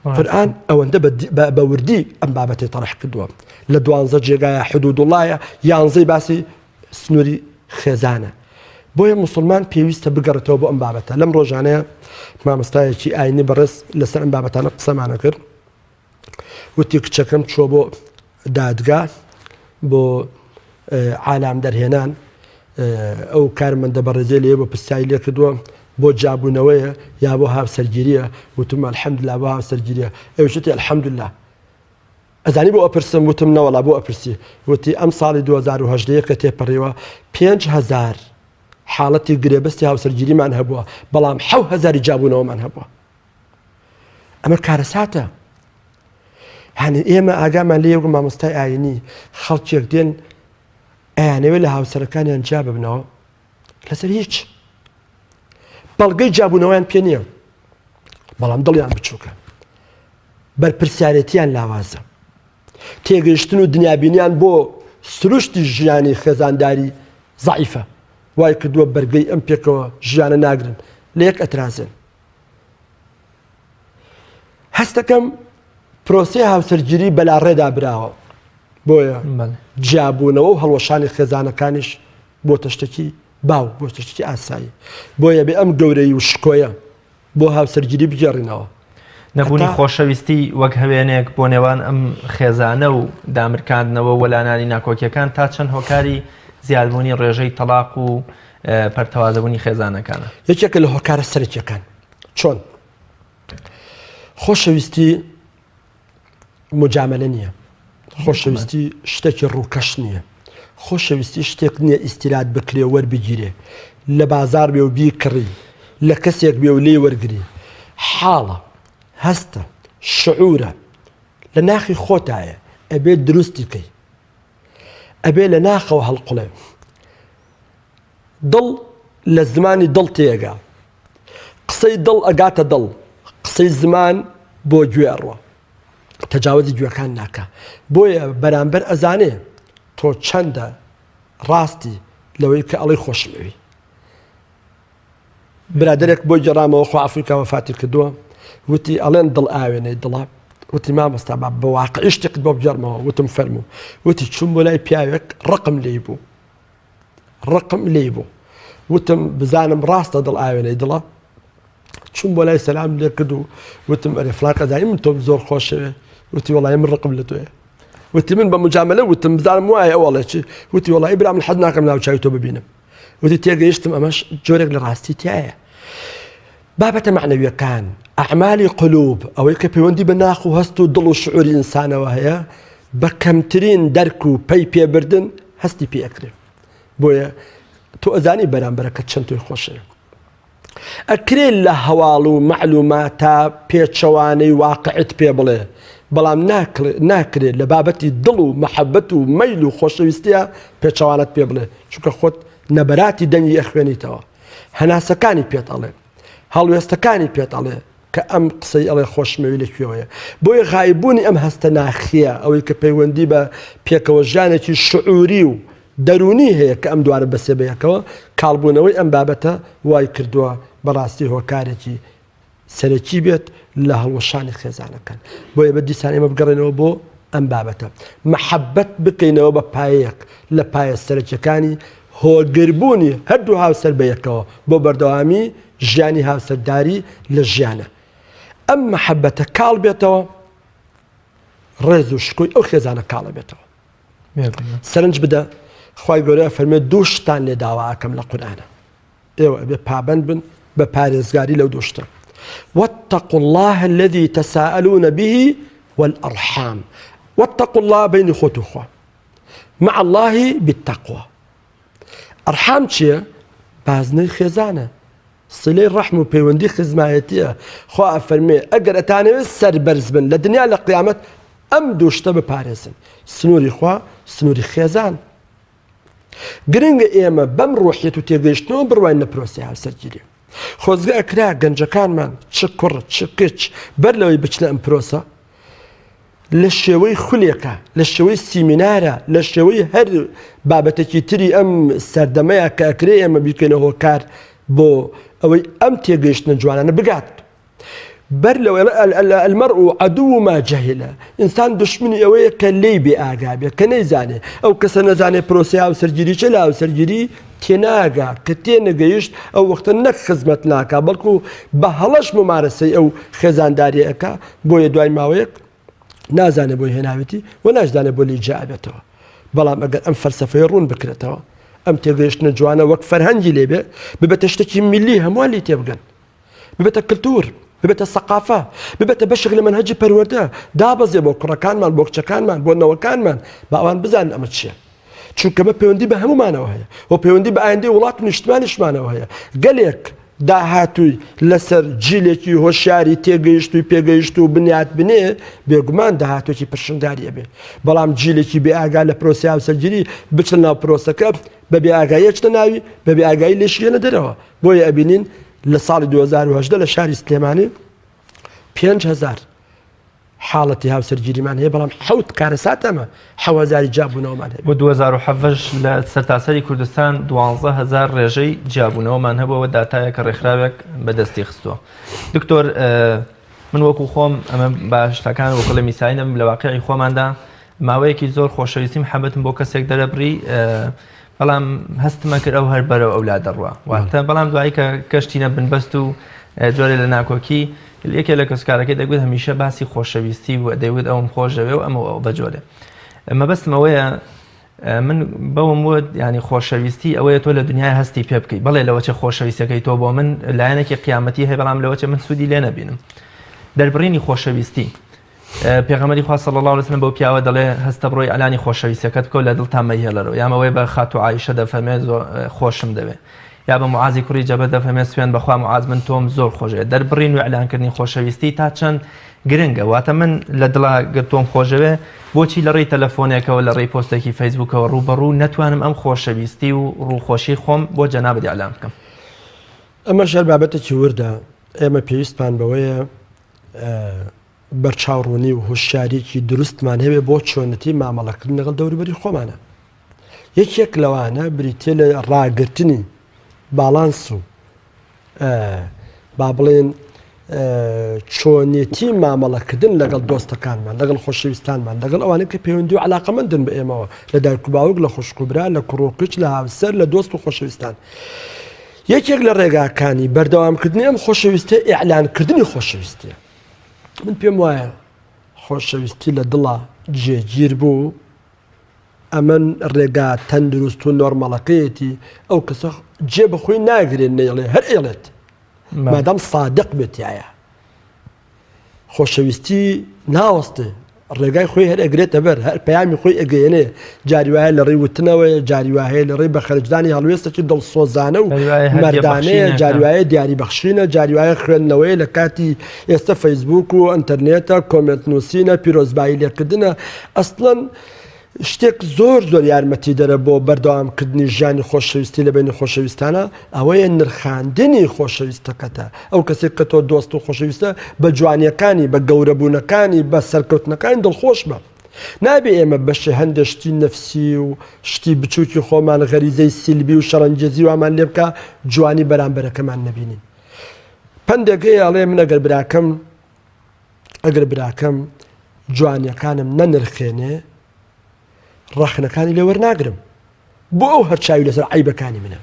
قورئان ئەوەندە بە وردی ئەم بابەتەی تەرح کردووە لە دوانزە جێگایە حدودوڵایە یانزەی باسی سنووری خێزانە بۆیە مسلمان پێویستە بگەڕێتەوە بۆ ئەم بابەتە لەم ڕۆژانەیە مامۆستایەکی ئاینی بەڕێز لەسەر ئەم بابەتانە قسەمانە کرد وتی کچەکەم چوە بۆ دادگا بۆ عالام دەرهێنان ئەو کارمەندە بەڕێزێ لێ بۆ پرسیاری لێ کردووە بۆ جابوونەوەیە یا بۆ هاوسەرگیریە وتم الحمدلله بۆ هاوسەرگیریە ئەوشتی الحمدلله ئەزانی بۆ ئەپرسم وتم نەوەڵا بۆ ئەپرسی وتی ئەم ساڵی 2010 کە تێپەڕیوە 5000 حاڵەتی گرێبەستی هاوسەرگیریمان هەبووە بەڵام حەو هەزاری جابوونەوەمان هەبووە ئەمە کارەساتە هەنی ئێمە ئاگامان لێ و مامۆستای ئاینی خەڵکێک دێن ئەیانەوێت لە هاوسەرەکانیان جیا ببنەوە لەسەر هیچ بەڵگەی جیابوونەوەیان پێ نییە بەڵام دڵیان بچووکە بەرپرسیارێتیان لاوازە تێگەیشتن و دنیابینیان بۆ سروشتی ژیانی خێزانداری زعیفە وای کردووە بەرگەی ئەم پێکەوە ژیانە ناگرن لە یەک ئەترازن هەستەکەم پرۆسەی هاوسەرگیری بەلاڕێدا براوە بۆیە جیابوونەوە و هەڵوەشانی خێزانەکانیش بۆتە شتێکی باو بۆتە شتێکی ئاسایی بۆیە بێ ئەم گەورەی و شکۆیە بۆ هاوسەرگیری بگێڕینەوە. نەبوونی خۆشەویستی وەک هەوێنێک بۆ نێوان ئەم خێزانە و دامرکاندنەوە وەلانانی ناکۆکیەکان تا چەند هۆکاری زیادبوونی ڕێژەی تەلاق و پەرتەوازەبوونی خێزانەکانە. یەکێکە لە هۆکارە سەرەکیەکان. چۆن؟ خۆشەویستی مجاملە نییە خۆشەویستی شتێکی ڕووکەش نییە خۆشەویستی شتێک نییە ئیسیرات بکرێ وەربگیرێ لە بازار بێ و بیکڕی لە کەسێک بێ و لێ وەرگری حاڵە هەستە شعورە لە ناخی خۆتایە ئەبێت دروستی کەی ئەبێ لە ناخەوە هەڵقڵێ دڵ لە زمانی دڵ تێگا قسەی دڵ ئەگاتە دڵ قسەی زمان بۆ گوێ ئەڕوا تەجاوزی گوێکان ناکا بۆیە بەرامبەر ئەزانێ تۆ چەندە ڕاستی لەوەی کە ئەڵی خۆشمەوی برادێک بۆی گەڕامەوە خۆ ئەفریکا وەفاتی کردووە وتی ئەڵێن دڵ ئاوێنەی دڵە وتی مامۆستا با بە واقعی شتێکت بۆ بگێڕمەوە وتم فەرموو وتی چوم بۆ لای پیاوێک ڕقم لێی بوو ڕقم لێی بوو وتم بزانم ڕاستە دڵ ئاوێنەی دڵە چوم بۆ لای سەلام لێ کرد و وتم ئەرێ فڵان قەزایی من تۆم زۆر خۆشەوێ وتی وەڵی من ڕقم لە تۆیە وتی من بە مجاملە وتم بزانم وایە ئەوەڵێ چی وتی وەڵی برا من حەز ناکەم ناو چاوی تۆ ببینم وتی تێگەیشتم ئەمەش جۆرێک لە ڕاستی تایە بابەتە مەعنەویەکان ئەعمالی قلوب ئەوەی کە پەیوەندی بە ناخ و هەست و دڵ و شعوری ئینسانەوە هەیە بە کەمترین دەرک و پەی پێبردن هەستی پێ ئەکرێ بۆیە تۆ ئەزانی بەرامبەرەکە چەند تۆی خۆشەوێ ئەکرێ لە هەواڵ و مەعلوماتا پێچەوانەی واقعت پێ بڵێ بەڵام ناکرێت لە بابەتی دڵ و مەحەبەت و مەیل و خۆشەویستیە پێچەوانەت پێ بڵێ چونکە خۆت نەبەراتی دەنگی ئەخوێنیتەوە هەناسەکانی پێت ئەڵێ هەڵوێستەکانی پێت ئەڵێ کە ئەم قسەی ئەڵێ خۆشمەوی لە کوێوەیە بۆیە غایبوونی ئەم هەستە ناخیە ئەوەی کە پەیوەندی بە پێکەوە ژیانێکی شعوری و دەروونی هەیە کە ئەم دوارە بەسێ بەیەکەوە کاڵبوونەوەی ئەم بابەتە وای کردووە بەڕاستی هۆکارێکی سەرەکی بێت لە هەڵوەشانی خێزانەکان بۆیە بە دیسان ئێمە بگەڕێنەوە بۆ ئەم بابەتە مەحەبەت بکەینەوە بە پایەیەک لە پایە سەرەکیەکانی هۆگربوونی هەردوو هاوسەر بە یەکەوە بۆ بەردەوامی ژیانی هاوسەرداری لە ژیانە ئەم مەحەبەتە کاڵ بێتەوە ڕێز و شکۆی ئەو خێزانە کاڵە بێتەوە سەرنج بدە خوای گەورە فەرمێ دوو شتان لێ داواکەم لە قورئانە ئێوە ئەبێ پابەند بن بە پارێزگاری لەو دوو شتە واتقوا الله الذي تساءلون به والأرحام واتقوا الله بین خۆت و خوا مع الله بالتقوى ئەرحام چییە؟ بازنەی خێزانە سلەی ڕەحم و پەیوەندی خزمایەتیە خوا ئەفەرمێ ئەگەر ئەتانەوێت سەربەرز بن لە دنیا لە قیامەت ئەم دوو شتە بپارێزن سنووری خوا سنووری خێزان گرنگە ئێمە بەم ڕۆحیەت و تێگەیشتنەوە بڕواین لە پرۆسەی هاوسەرگیری. خۆزگە ئەکرا گەنجەکانمان چ کوڕ چ کچ بەر لەوەی بچنە ئەم پرۆسە لە شێوەی خولێکە لە شێوەی سیمینارە لە شێوەی هەر بابەتێکی تری ئەم سەردەمەیە کە ئەکرێ ئێمە بیکەینە هۆکار بۆ ئەوەی ئەم تێگەیشتنە جوانانە بگات بەر لەوەی المرء عدو ما جهل ئینسان دوشمنی ئەوەیە کە لێی بێ ئاگا بێ کە نەیزانێ ئەو کەسە نەزانێ پرۆسەی هاوسەرگیری چە لە هاوسەرگیری تێناگا کە تێنەگەیشت ئەو وەختە نەک خزمەت ناکا بەڵکو بە هەڵەش ممارەسەی ئەو خێزانداری ئەکا بۆیە دوای ماوەیەک نازانێ بۆی هێناوێتی و ناشزانێ بۆ لێی جیا ئەبێتەوە بەڵام ئەگەر ئەم فەلسەفەیە ڕوون بکرێتەوە ئەم تێگەیشتنە جوانە وەک فەرهەنگی لێبێ ببێتە شتێکی میللی هەمووان لێی تێبگەن ببێتە کلتور، ببێتە سەقافە، ببێتە بەشێک لە مەنهەجی پەروەردە، دابەزێ بۆ کوڕەکانمان، بۆ کچەکانمان، بۆ نەوەکانمان، با ئەوان بزانن ئەمە چییە. چونکە ئەمە پەیوەندی بە هەموومانەوە هەیە و پەیوەندی بە ئایندەی وڵات و نیشتمانیشمانەوە هەیە. گەلێک داهاتووی لەسەر جیلێکی هۆشیاری تێگەیشتووی پێگەیشتوو و بنیات بنێ، بێگومان داهاتوویەکی پرشنگداری ئەبێ. بەڵام جیلێکی بێ ئاگا لە پرۆسەی هاوسەرگیری بچنە ناو پرۆسەکە، بە بێ ئاگایی ئەچنە ناوی، بە بێ ئاگایی لێشی دێنە دەرەوە. بۆیە ئەبینین لە ساڵی 2018 لە شاری سلێمانی 5000 حاڵەتی هاوسەرگیریمان هەیە بەڵام حەوت کارەسات ئەمە حەوەزاری جیابوونەوەمان هەیە بۆ 2017 لە سەرتاسەری کوردستان 12000 ڕێژەی جیابوونەوەمان هەبووەوە داتایە کە ڕێکخراوێک بەدەستی خستووە دکتۆر من وەکو خۆم ئەمە باشتەکان وەکڵێ میسای نەبم لە واقعی خۆماندا ماوەیەکی زۆر خۆشەویستی محەبەتم بۆ کەسێک دەرەبڕی بەڵام هەستمە کرد ئەو هەر بەرەو ئەولا دەڕوا واتە بەڵام دوایی کە کەشتینە بنبەست و جۆرێ لە ناکۆکی یەکێ لە کەسکارەکەی دەگوت هەمیشە باسی خۆشەویستی و دەیوت ئەوم خۆشەوێ و ئەمە ئەو بەجۆرێ مەبەستم ئەوەیە من بەوم وت ینی خۆشەویستی ئەوەیە تۆ لە دنیای هەستی پێ بکەیت بەڵێ لەوەچە خۆشەویستەکەی تۆ بۆ من لایەنێکی قیامەتی هەیە بەڵام لەوەچە من سوودی لێ نەبینم دەربڕینی خۆشەویستی پێغەمبەری خوا صلی اللە علیە وسلم بەو پیاوە دەڵێ هەستە بڕۆی ئەلانی خۆشەویستەکەت بکە و لە دڵتا مەیهێڵەرەوە یان ئەوەی بە خاتوو عائیشە دەفەرمێ زۆر خۆشم دەوێ یا بە معازی کوڕی جەبەل دەفەرمێ سوێن بەخوا معاز من تۆم زۆر خۆشەوێ دەربڕین و ئیعلانکردنی خۆشەویستی تا چەند گرنگە واتە من لە دڵا گەر تۆم خۆشەوێ بۆچی لە ڕێی تەلەفۆنێکەوە لە ڕێی پۆستێکی فەیسبوکەوە ڕووبەڕوو نەتوانم ئەم خۆشەویستی و ڕووخۆشی خۆم بۆ جەنابت ئیعلان بکەم؟ ئەمەش هەر بابەتێکی وردە ئێمە پێویستمان بەوەیە بەرچاوڕوونی و هۆشیاریەکی دروستمان هەبێ بۆ چۆنەتی مامەڵەکردن لەگەڵ دەوروبەری خۆمانە یەکێک لەوانە بریتە لە ڕاگرتنی باڵانس و با بڵێن چۆنێتی مامەڵەکردن لەگەڵ دۆستەکانمان لەگەڵ خۆشەویستانمان لەگەڵ ئەوانە کە پەیوەندی و علاقەمەندن بە ئێمەوە لە دایک و باوک لە خوشک و برا لە کوڕ و کچ لە هاوسەر لە دۆست و خۆشەویستان یەکێک لە ڕێگاکانی بەردەوامکردنی ئەم خۆشەویستە ئیعلانکردنی خۆشەویستیە من پێم وایە خۆشەویستی لە دڵا جێگیر بوو ئەمن ڕێگا تەندروست و نۆرمەڵەکەیەتی ئەو کەسە جێ بەخۆی ناگرێت نەیڵێ هەر ئێڵێت مادام سادق بێتایە خۆشەویستی ناوەستێ، ڕێگای خۆی هەر ئەگرێتە بەر، هەر پەیامی خۆی ئەگەیەنێ، جاری وایە لە ڕێی وتنەوەیە، جاری وا هەیە لە ڕێی بە خەرجدانی هەڵوێستێکی دڵسۆزانە و مەردانەیە، جاری وایە دیاری بەخشینە، جاری وایە خوێندنەوەیە لە کاتی ئێستە فەیسبووک و ئەنتەرنێتە، کۆمێنت نووسینە، پیرۆزبایی لێکردنە، ئەسڵەن شتێک زۆر زۆر یارمەتیدەرە بۆ بەردەوامکردنی ژیانی خۆشەویستی لە بەینی خۆشەویستانە ئەوەیە نرخاندنی خۆشەویستەکەتە ئەو کەسێک کە تۆ دۆست و خۆشەویستە بە جوانیەکانی بە گەورەبوونەکانی بە سەرکەوتنەکانی دڵخۆش بە نابێ ئێمە بەشێ هەندێک شتی نەفسی و شتی بچووکی خۆمان غەریزەی سیلبی و شەڕەنگێزی وامان لێ بکە جوانی بەرامبەرەکەمان نەبینین پەندێک هەیە ئەڵێ من ئەگەر براکەم ئەگەر براکەم جوانیەکانم نەنرخێنێ ڕەخنەکانی لێ وەرناگرم بۆ ئەو هەر چاوی لەسەر عیبەکانی منە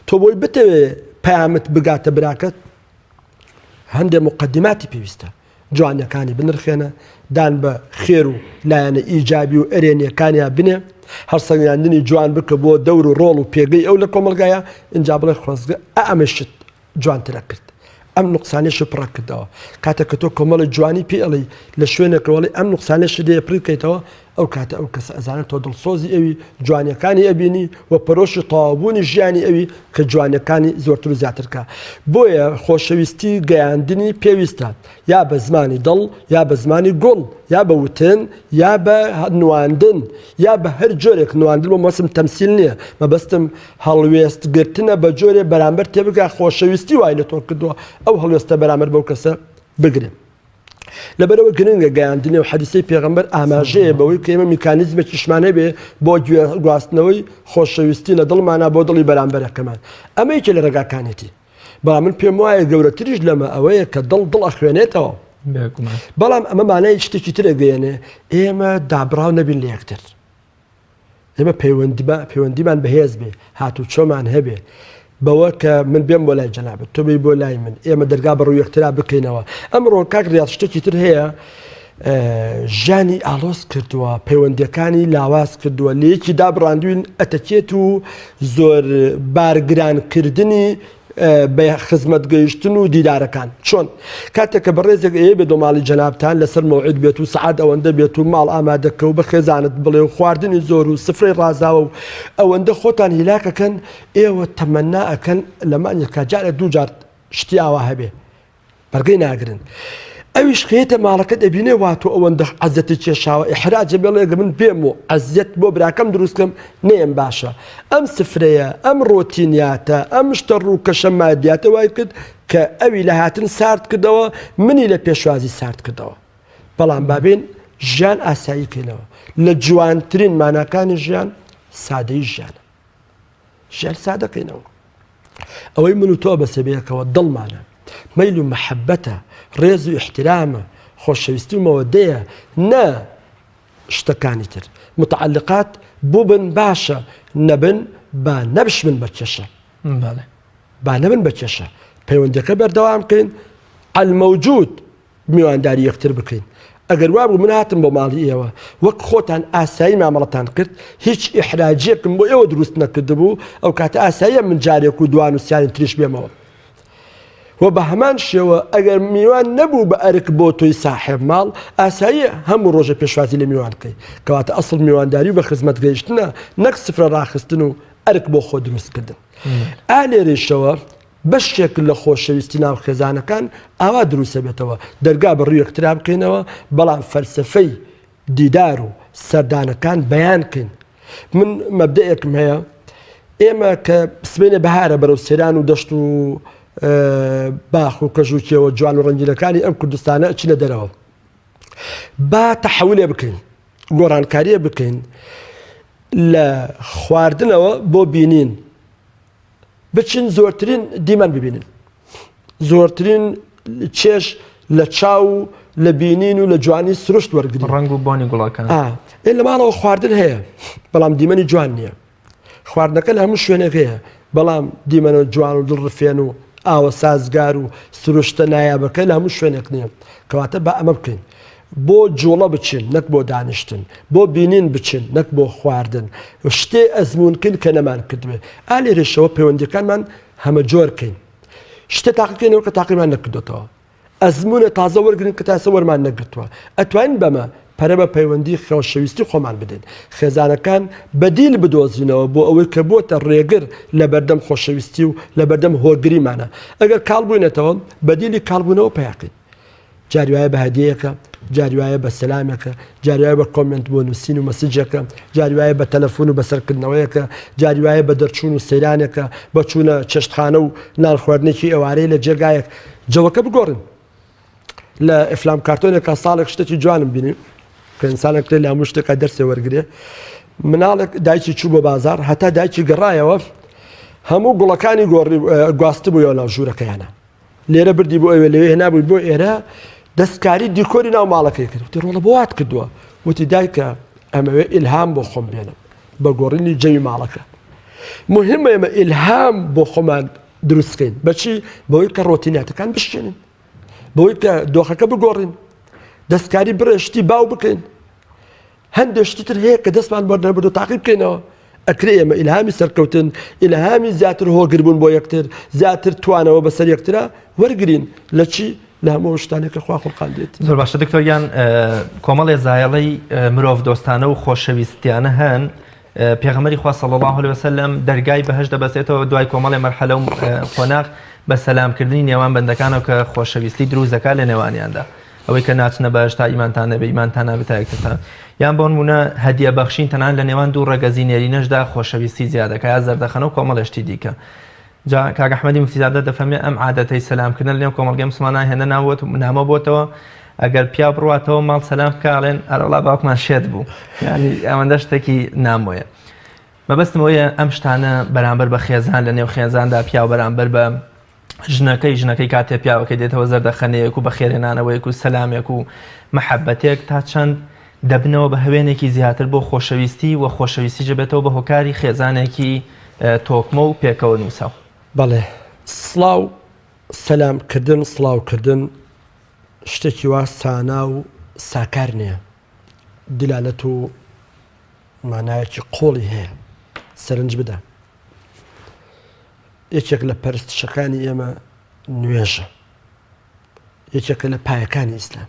تۆ بۆی بتەوێ پامت بگاتە براکەت هەندێک مقدماتی پێویستە جوانەکانی بنرخێنە دان بە خێر و لایەنە ئیجابی و ئەرێنیەکانیان بنێ هەڵسەنگاندنی جوان بکە بۆ دەور و ڕۆڵ و پێگەی ئەو لە کۆمەلگایە اینجا بڵێ خۆزگە ئەمەشت جوانترە کرد ئەم نوقسانەشی پڕە کردەوە کاتێک کە تۆ کۆمەڵی جوانی پێ ئەڵێی لە شوێنێکەوە ئەڵێی ئەم نوقسانەشی لێ پڕی بکەیتەوە. ئەو کاتە ئەو کەسە ئەزانێت تۆ دڵسۆزی ئەوی، جوانیەکانی ئەبینی و پەرۆشی تەواوبوونی ژیانی ئەوی کە جوانیەکانی زۆرتر و زیاتر کا. بۆیە خۆشەویستی گەیاندنی پێویستە یا بە زمانی دڵ یا بە زمانی گوڵ یا بە وتن یا بە نواندن یا بە هەر جۆرێک نواندن بۆ مەبەستم تەمسیل نییە مەبەستم هەڵوێست گرتنە بە جۆرێ بەرامبەر تێبگا خۆشەویستی وای لە تۆ کردووە ئەو هەڵوێستە بەرامبەر بەو کەسە بگرێ. لەبەرئەوە گرنگە گەیاندنی و حەدیسەی پێغەمبەر ئاماژەیە بەوەی کە ئێمە میکانیزمێکیشمان هەبێ بۆ گواستنەوەی خۆشەویستی لە دڵمانە بۆ دڵی بەرامبەرەکەمان ئەمە یەکێ لە ڕێگاکانێتی بەڵام من پێم وایە گەورەتریش لەمە ئەوەیە کە دڵ دڵ ئەخوێنێتەوە بەڵام ئەمە مانای شتێکی تر ئەگەیەنێ ئێمە دابڕاو نەبین لە یەکتر ئێمە پەیوەندیمان بەهێز بێ، هاتوچۆمان هەبێ، بەوە کە من بێم بۆ لای جەنابت، تۆ بێی بۆ لای من، ئێمە دەرگا بە ڕووی یەکترا بکەینەوە. ئەمڕۆ کاک ڕیاض شتێکی تر هەیە ژیانی ئاڵۆز کردووە، پەیوەندیەکانی لاواز کردووە، لە یەکی دابڕاندوین ئەتەکێت و زۆر بارگرانکردنی بە خزمەت گەیشتن و دیدارەکان چۆن؟ کاتێک کە بەڕێزێک ئەیە بێت بۆ ماڵی جەنابتان لەسەر مەوعید بێت و سەعات ئەوەندە بێت و ماڵ ئامادەکە و بە خێزانت بڵێ و خواردنی زۆر و سفرەی ڕازاوە و ئەوەندە خۆتان هیلاکەکەن ئێوە تەمەنا ئەکەن لە مانگێکا جارێک دوو جار شتی ئاوا هەبێ بەرگەی ناگرن ئەویش کە یەتە ماڵەکەت ئەبینێ وا تۆ ئەوەندە عەزیەتی کێشاوە ئیحراجە بێڵێ گە من بێم و عەزیەت بۆ براکەم دروست کەم نەیەم باشە ئەم سفرەیە ئەم ڕۆتینیاتە ئەم شتە ڕووکەشە مادیاتە وای کرد کە ئەوی لە هاتن سارد کردەوە منی لە پێشوازی سارد کردەوە بەڵام بابین ژیان ئاسایی کەینەوە لە جوانترین ماناکانی ژیان سادەی ژیانە ژیان سادەکەینەوە ئەوەی من و تۆ بەسێ بەیەکەوە دڵمانە، مەیل و مەحەبەتە، ڕێز و ئیحترامە، خۆشەویستی و مەوەدەیە، نە شتەکانی تر. متعلقات بووبن باشە، نەبن با نەبشبن بە کێشە. بەڵێ. با نەبن بە کێشە. پەیوەندیەکە بەردەوام بکەین، الموجود میوانداری یەکتر بکەین ئەگەر وابوو من هاتم بۆ ماڵی ئێوە وەک خۆتان ئاسایی مامەڵەتان کرد هیچ ئیحراجیەکم بۆ ئێوە دروست نەکردبوو ئەو کاتە ئاساییە من جارێک و دوان و سیانی تریش بێمەوە و بە هەمان شێوە ئەگەر میوان نەبوو بە ئەرک بۆ تۆی ساحێب ماڵ ئاساییە هەموو ڕۆژە پێشوازی لە میوان بکەی کەواتە ئەسڵ میوانداری و بە خزمەت گەیشتنە نەک سفرە ڕاخستن و ئەرک بۆ خۆ دروستکردن ئا لێرەیشەوە بەشێک لە خۆشەویستی ناو خێزانەکان ئاوا دروستەبێتەوە، دەرگا بە ڕووی یەکترا بکەینەوە، بەڵام فەلسەفەی دیدار و سەردانەکان بەیان کەین. من مەبدەئێکم هەیە، ئێمە کە سبەینێ بەهارە بەرەو سەیران و دەشت و باخ و کەژ و کێوە جوان و ڕەنگینەکانی ئەم کوردستانە ئەچینە دەرەوە. با تەحەولێ بکەین، گۆڕانکارییە بکەین لە خواردنەوە بۆ بینین. بچن زۆرترین دیمەن ببینن زۆرترین چێژ لە چاو و لە بینین و لە جوانی سروشت وەرگری ڕەنگ و بۆنی گوڵەکان ئێ لە ماڵەوە خواردن هەیە بەڵام دیمەنی جوان نییە خواردنەکە لە هەموو شوێنێک هەیە بەڵام دیمەنە جوان و دڵڕفێن و ئاوە سازگار و سروشتە نایابەکە لە هەموو شوێنێک نییە کەواتە با ئەمە بکەین بۆ جوڵە بچن نەک بۆ دانیشتن، بۆ بینین بچن نەک بۆ خواردن، شتێ ئەزموون کەین کە نەمان کردبێ. ئا لێرەشەوە پەیوەندیەکانمان هەمەجۆر کەین. شتێ تاقیکەینەوە کە تاقیمان نەکردۆتەوە. ئەزموونە تازە وەرگرین کە تا ئێستا وەرمان نەگرتووە. ئەتوانین بەمە پەرە بە پەیوەندی خۆشەویستی خۆمان بدەین. خێزانەکان بەدیل بدۆزینەوە بۆ ئەوەی کە بۆتە ڕێگر لە بەردەم خۆشەویستی و لە بەردەم هۆگریمانە. ئەگەر کاڵ بووینەتەوە بەدیلی کاڵبوونەوە پەیاکەین. جاری وایە بە هەدیەیەکە، جاری وایە بە سەلامێکە، جاری وایە بە comment بۆ نووسین و message ێکە، جاری وایە بە تەلەفۆن و بەسەرکردنەوەیەکە، جاری وایە بە دەرچوون و سەیرانێکە، بە چوونە چێشتخانە و نان خواردنێکی ئێوارەی لە جێگایەک. جەوەکە بگۆڕین. لە ئەفلام کارتۆنێکا ساڵێک شتێکی جوانم بینی کە ئینسانێک لە هەموو شتێکا دەرسێ وەرگێ مناڵێک دایکی چوو بۆ بازار هەتا دایکی گەڕایەوە هەموو گوڵەکانی گۆڕی گواستبوویەوە ناو ژوورەکەیانە لێرە بردی بۆ ئەوێ لەوێ هێنابووی بۆ ئێرە دەستکاری دیکۆری ناو ماڵەکەی کرد وتی ڕۆڵە بۆ وات کردووە وتی دایکە ئەمەوێ ئیلهام بۆ خۆم بێنم بە گۆڕینی جەوی ماڵەکە مهمە ئێمە ئیلهام بۆ خۆمان دروستکەین بەچی بەوەی کە ڕۆتیناتەکان بشکێنین بەوەی کە دۆخەکە بگۆڕین دەستکاری بڕێ شتی باو بکەین هەندێک شتی تر هەیە کە دەستمان بۆ نەبردو تاقی بکەینەوە ئەکرێ ئێمە ئیلهامی سەرکەوتن ئیلهامی زیاتر هۆگربوون بۆ یەکتر زیاتر توانەوە بەسەر یەکترا وەرگین لە چی؟ لە هەموو شتانێک کە خوا خوڵقاندێتی. زۆر باشە دکتۆر گیان کۆمەڵێ زایەڵەی مرۆڤ دۆستانە و خۆشەویستیانە هەن پێغەمبەری خوا صلی الله علیه وسلم دەرگای بەهەشت دەبەستێتەوە دوای کۆمەڵێ مەرحەلە و قۆناغ بە سەلامکردنی نێوان بەندەکانەوە کە خۆشەویستی دروست دەکات لە نێوانیاندا ئەوەی کە ناچنە بەهەشت تا ئیمانتان نەبێ ئیمانتان نابێت تا یەکترتان یان بۆ نمونە هەدیە بەخشین تەنان لە نێوان دوو ڕەگەزی نێرینەشدا خۆشەویستی زیادەکە یا زەردەخەنە و کۆمەڵێ شتی دیکە جا کاک ئەحمەدی موفتیزادە دەفەرمێ ئەم عادەتەی سەلام کردن لەنێو کۆمەڵگەی موسڵمانان هێندە نامۆ بۆتەوە ئەگەر پیاو بڕواتەوە ماڵ سەلام بکا ئەڵێن ئەرەوەڵا باوکمان شێت بوو یعنی ئەوەندە شتێکی نامۆیە مەبەستم ئەوەیە ئەم شتانە بەرامبەر بە خێزان لە نێو خێزاندا پیاو بەرامبەر بە ژنەکەی ژنەکەی کاتێ پیاوەکەی دێتەوە زەردەخەنەیەک و بەخێرهێنانەوەیەک و سەلامێک و مەحەبەتێک تا چەند دەبنەوە بە هەوێنێکی زیاتر بۆ خۆشەویستی و خۆشەویستیش دەبێتەوە بە هۆکاری خێزانێکی تۆکمە و پێکەوە نووساو. بەڵێ سڵاو سەلام کردن سڵاو کردن شتێکی وا سانا و ساکار نییە دیلالەت و مانایەکی قوڵی هەیە سەرنج بدە یەکێک لە پەرستشەکانی ئێمە نوێژە یەکێکە لە پایەکانی ئیسلام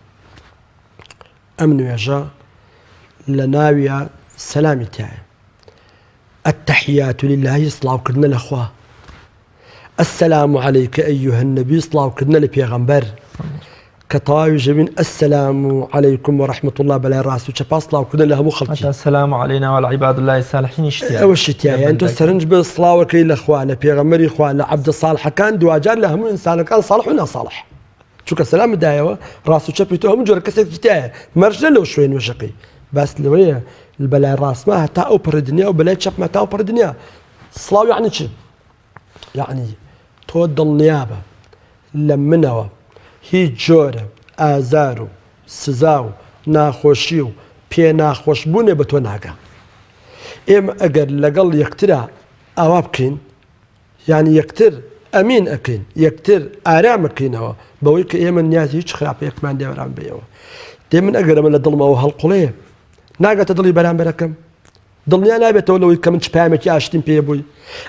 ئەم نوێژە لە ناویە سەلامی تایە التحیات لله سڵاوکردنە لە خوا السلام عليك أيها النبي سڵاوکردنە لە پێغەمبەر کە تەواوی ژەبین السلام علیکم و رحمة الله بەلای ڕاست و چەپا سڵاوکردن لە هەموو خەڵکی السلام علينا وعلى عباد الله الصالحین ئەوەشی تایە یان تۆ سەرنج بە سڵاوەکەی لە خوا لە پێغەمبەری خوا لە عەبدە ساڵحەکان دواجار لە هەموو ئینسانەکان ساڵح و ناساڵح چونکە سەلامت دایەوە ڕاست و چەپی تۆ هەموو جۆرە کەسێکی تایە مەرج نە لەو شوێن نوێژەکەی باس لەوەیە بەلای ڕاستما هەتا ئەو پەڕی دنیا و بەلای چەپما تا ئەو پەڕی دنیا سڵاو یعنی چی یعنی تۆ دڵنیابە لە منەوە هیچ جۆرە ئازار و سزا و ناخۆشی و پێ ناخۆشبوونێ بە تۆ ناگا ئێمە ئەگەر لەگەڵ یەکترا ئاوا بکەین یانی یەکتر ئەمین ئەکەین، یەکتر ئارام ئەکەینەوە بەوەی کە ئێمە نیازی هیچ خراپەیەکمان لێ بەرامبەر بێەوە. دێ من ئەگەر ئەمە لە دڵمەوە هەڵقوڵێ ناگاتە دڵی بەرامبەرەکەم دڵنیا نابێتەوە لەوەی کە من چ پامێکی ئاشتیم پێ بووی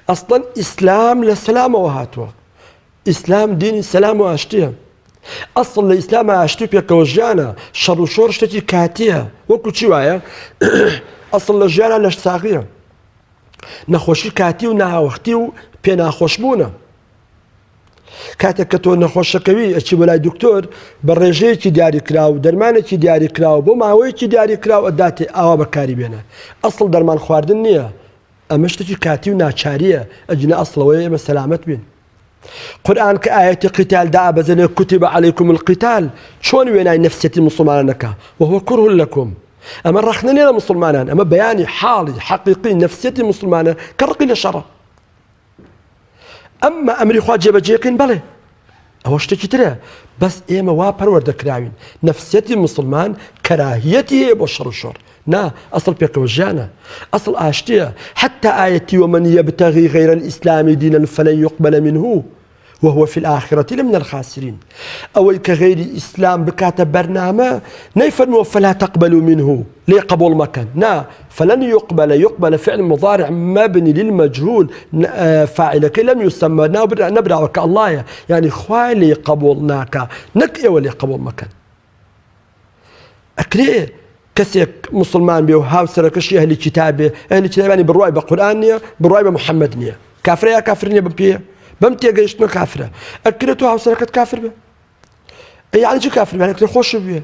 ئەسڵەن ئیسلام لە سەلامەوە هاتووە ئیسلام دینی سەلام و ئاشتیە ئەسڵ لە ئیسلام ئاشتی و پێکەوە ژیانە شەڕ و شۆڕ شتێکی کاتیە وەکو چی وایە ئەسڵ لە ژیانە لەش ساغیە نەخۆشی کاتی و ناوەختی و پێناخۆشبوونە کاتێک کە تۆ نەخۆشەکەوی ئەچی بۆ لای دکتۆر بە ڕێژەیەکی دیاریکراو دەرمانێکی دیاریکراو بۆ ماوەیەکی دیاریکراو ئەداتێ ئاوا بەکاری بێنە ئەسڵ دەرمان خواردن نییە ئەمە شتێکی کاتی و ناچاریە ئەجنە ئەسڵەوەی ئێمە سەلامەت بین قورآن کە ئاەتی قیتال دابەزێنێ كتب عليكم القتال چۆن وێنای نفسیەتی مسلمانان نەکا وهو كره لكم ئەمە ڕەخنە نیە لە مسلمانان ئەمە بەیانی حاڵی حەقیقی نفسیەتی مسلمانە کە ڕقی لە شەڕە ئەمما ئەمری خوا جێبەجێکەین بەڵێ ئەوە شتێکی ترە بەس ئێمە وا پەروەردە کراوین نفسیەتی مسلمان کەراهیەتی هەیە بۆ شەڕ و شۆڕ نا ئەسڵ پێکەوە ژیانە ئەسڵ ئاشتیە حتى ئاەتی ومن يبتغي غير الإسلام دينا فلن يقبل منه وهو في الآخرة لمن الخاسرین ئەوەی کە غەیری ئیسلام بکاتە بەرنامە نەیفەرمووە فلا تقبلوا منه لێ قبول مەکەن نا فلن يقبل يقبل فعل مضارع مبني للمجهول فاعلەکەی لم يسمى نەبراوە کە اللهە یعنی خوای لێ قبول ناکا نەک ئێوە لێ قبول مەکەن ئەکرێ کەسێک موسڵمان بێ و هاوسەرەکەشی ئەهلی کیتاب بێ ئەهلی کیتابانی بڕوای بە قورئان نییە بڕوای بە محەممەد نییە کافرە یا کافر نییە بەم پێیە بەم تێگەیشتنە کافرە ئەکرێت تۆ هاوسەرەکەت کافر بێ یعنی چی کافر بێ ئەکرێ خۆش بێ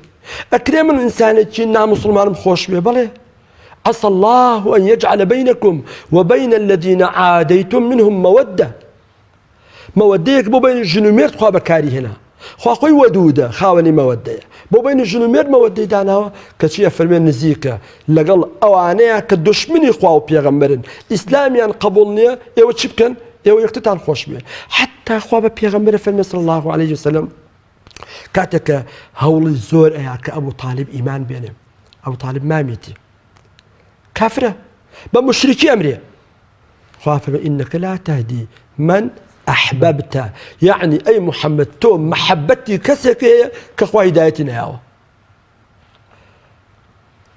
ئەکرێ من ئینسانێکی نامسلمانم خۆش بێ بەڵێ عسى الله أن يجعل بينكم وبين الذين عاديتم منهم مودة مەوەدەیەک بۆ بەینی ژن و مێرد خوا بەکاری هێنا خوا خۆی وەدوودە خاوەنی مەوەدەیە بۆ بەینی ژن و مێرد مەوەدەی داناوە کەچی ئەفەرمێ نزیکە لەگەڵ ئەوانەیە کە دوشمنی خوا و پێغەمبەرن ئیسلامیان قبول نییە ئێوە چی بکەن ئێوە یەکترتان خۆش بێ حتا خوا بە پێغەمبەر فەرمێ صلی الله علیه وسلم کاتێک کە هەوڵی زۆر ئەیا کە ئەبوو تاالب ئیمان بێنێ ئەو تاالب مامێتی کافرە بە مشرکی ئەمرێ خوا فەرمی انک لا تهدی من احببت یعنی ئەی محمد تۆ محەبەتی کەسێک هەیە کە خوا هیدایەتی نەیاوە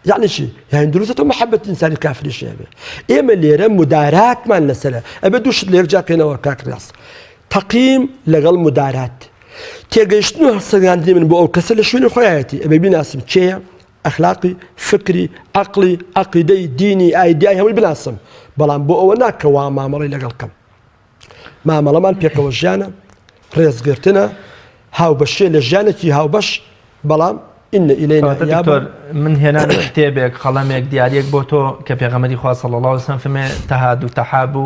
یعنی چی یعنی دروستە تۆ محەبەت ئینسانی کافریش هەبێ ئێمە لێرە مداراتمان لەسەرە ئەبێ دوو شت لێک جاکەینەوە کاک ڕاست تەقیم لەگەڵ مدارات. تێگەیشتن و هەڵسەنگاندنی من بۆ ئەو کەسە لە شوێنی خۆیەتی، ئەبێ بیناسم کێیە، ئەخلاقی، فکری، عەقڵی، عەقیدەی، دینی، ئایدیای هەمووی بناسم، بەڵام بۆ ئەوە نا کە وا مامەڵەی لەگەڵ کەم. مامەڵەمان پێکەوە ژیانە، ڕێزگرتنە، هاوبەشیە لە ژیانێکی هاوبەش، بەڵام إن إلينا إيابهم. دکتۆر من هێنانی کتێبێک قەڵەمێک دیاریەک بۆ تۆ کە پێغەمبەری خوا صلی اللە علیه وسلم فەرمێ تهادو تحابو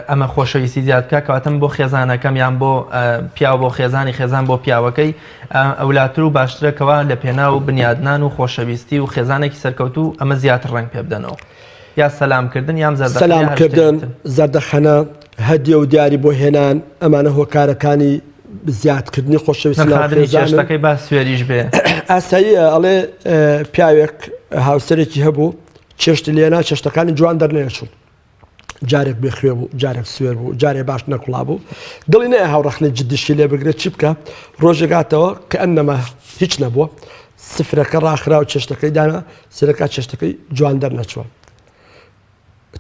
ئەمە خۆشەویستی زیاد بکە کەواتە من بۆ خێزانەکەم یان بۆ پیاو بۆ خێزانی خێزان بۆ پیاوەکەی ئەولاتر و باشترە کەوا لە پێناو بنیادنان و خۆشەویستی و خێزانێکی سەرکەوتوو ئەمە زیاتر ڕەنگ پێ بدەنەوە یا سەلامکردن یان سەلامکردن زەردەخەنە هەدیە و دیاری بۆ هێنان ئەمانە هۆکارەکانی زیادکردنی خۆشەویستی ناو خێزانن. چێشتەکەی با سوێریش بێ. ئاساییە ئەڵێ پیاوێک هاوسەرێکی هەبوو چێشتی لێنا چێشتەکانی جوان دەرنەیەچوون. جارێک بێ خوێ بوو جارێک سوێر بوو جارێ باش نەکوڵا بوو دڵی نەیە هاوڕەخنەی جدیشی لێ بگرێت چی بکە ڕۆژێک هاتەوە کە ئەنەما هیچ نەبووە سفرەکە ڕاخرا و چێشتەکەی دانا سەرەکە چێشتەکەی جوان دەرنەچووە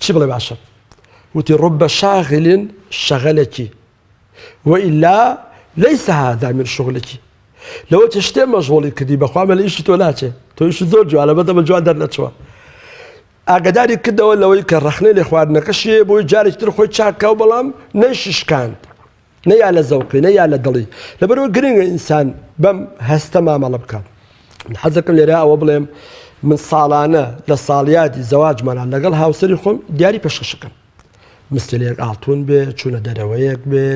چی بڵێ باشە وتی ڕب شاغلین شەغەلێکی وإلا ليس هذا من شغلك لەوە چ شتێ مەشغوڵی کردی بەخوا مە لە ئیشی تۆ ناچێ تۆ ئیشی زۆر جوانە بەدەمە جوان دەرنەچووە ئاگداری کردەوە لەوەی کە ڕەخنەی لێ خواردنەکەشی بۆی جارێکی تر خۆی چاکە و بەڵام نەیشی شکاند نە یا لە زەوقی نە یا لە دڵی لەبەرەوە گرنگە ئینسان بەم هەستە مامەڵە بکە حەزەکەم لێرە ئەوە بڵێم من ساڵانە لە ساڵیادی زەواجمانان لەگەڵ هاوسەری خۆم دیاری پێشکەشەکەم مستلێک ئاڵتون بێ چوونە دەرەوەیەک بێ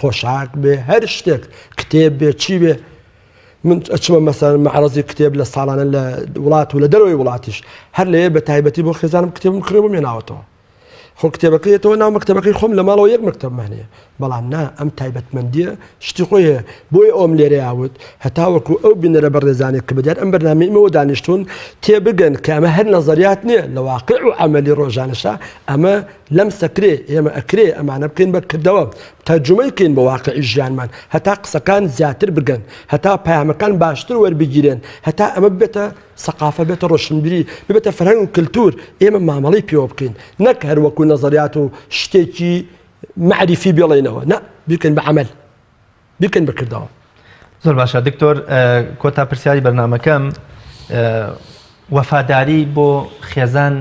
پۆشاک بێ هەر شتێک کتێب بێ چی بێ من ئەچمە مەسەلەن مەعرەزی کتێب لە ساڵانە لە وڵات و لە دەرەوەی وڵاتیش هەر لەوێ بە تایبەتی بۆ خێزانم کتێبم کڕی بۆم هێناوەتەوە خۆ کتێبەکە یەتەوە ناو مەکتەبەکەی خۆم لە ماڵەوە یەک مەکتەبمان هەیە بەڵام نا ئەم تایبەتمەندیە شتی خۆی هەیە بۆیە ئەوم لێرە یاوت هەتاوەکو ئەو بینەرە بەڕێزانێک کە بەدیار ئەم بەرنامەی ئێمەوە دانیشتون تێبگەن کە ئەمە هەر نەزەریات نییە لە واقع و عەمەلی ڕۆژانەشا ئەمە لەم سەکرێ ئێمە ئەکرێ ئەمانە بکەین بە کردەوە تەرجومەی کەین بە واقعی ژیانمان هەتا قسەکان زیاتر بگەن هەتا پەیامەکان باشتر وەربگیرێن هەتا ئەمە ببێتە سەقافە بێتە ڕۆشنبیری ببێتە فەرهەنگ و کلتور ئێمە مامەڵەی پێوە بکەین نەک هەر وەکو نەزەریات و شتێکی مەعریفی بێڵێنەوە نا بیکەین بە عەمەل بیکەین بە کردەوە. زۆر باشە دکتۆر کۆتا پرسیاری بەرنامەکەم وەفاداری بۆ خێزان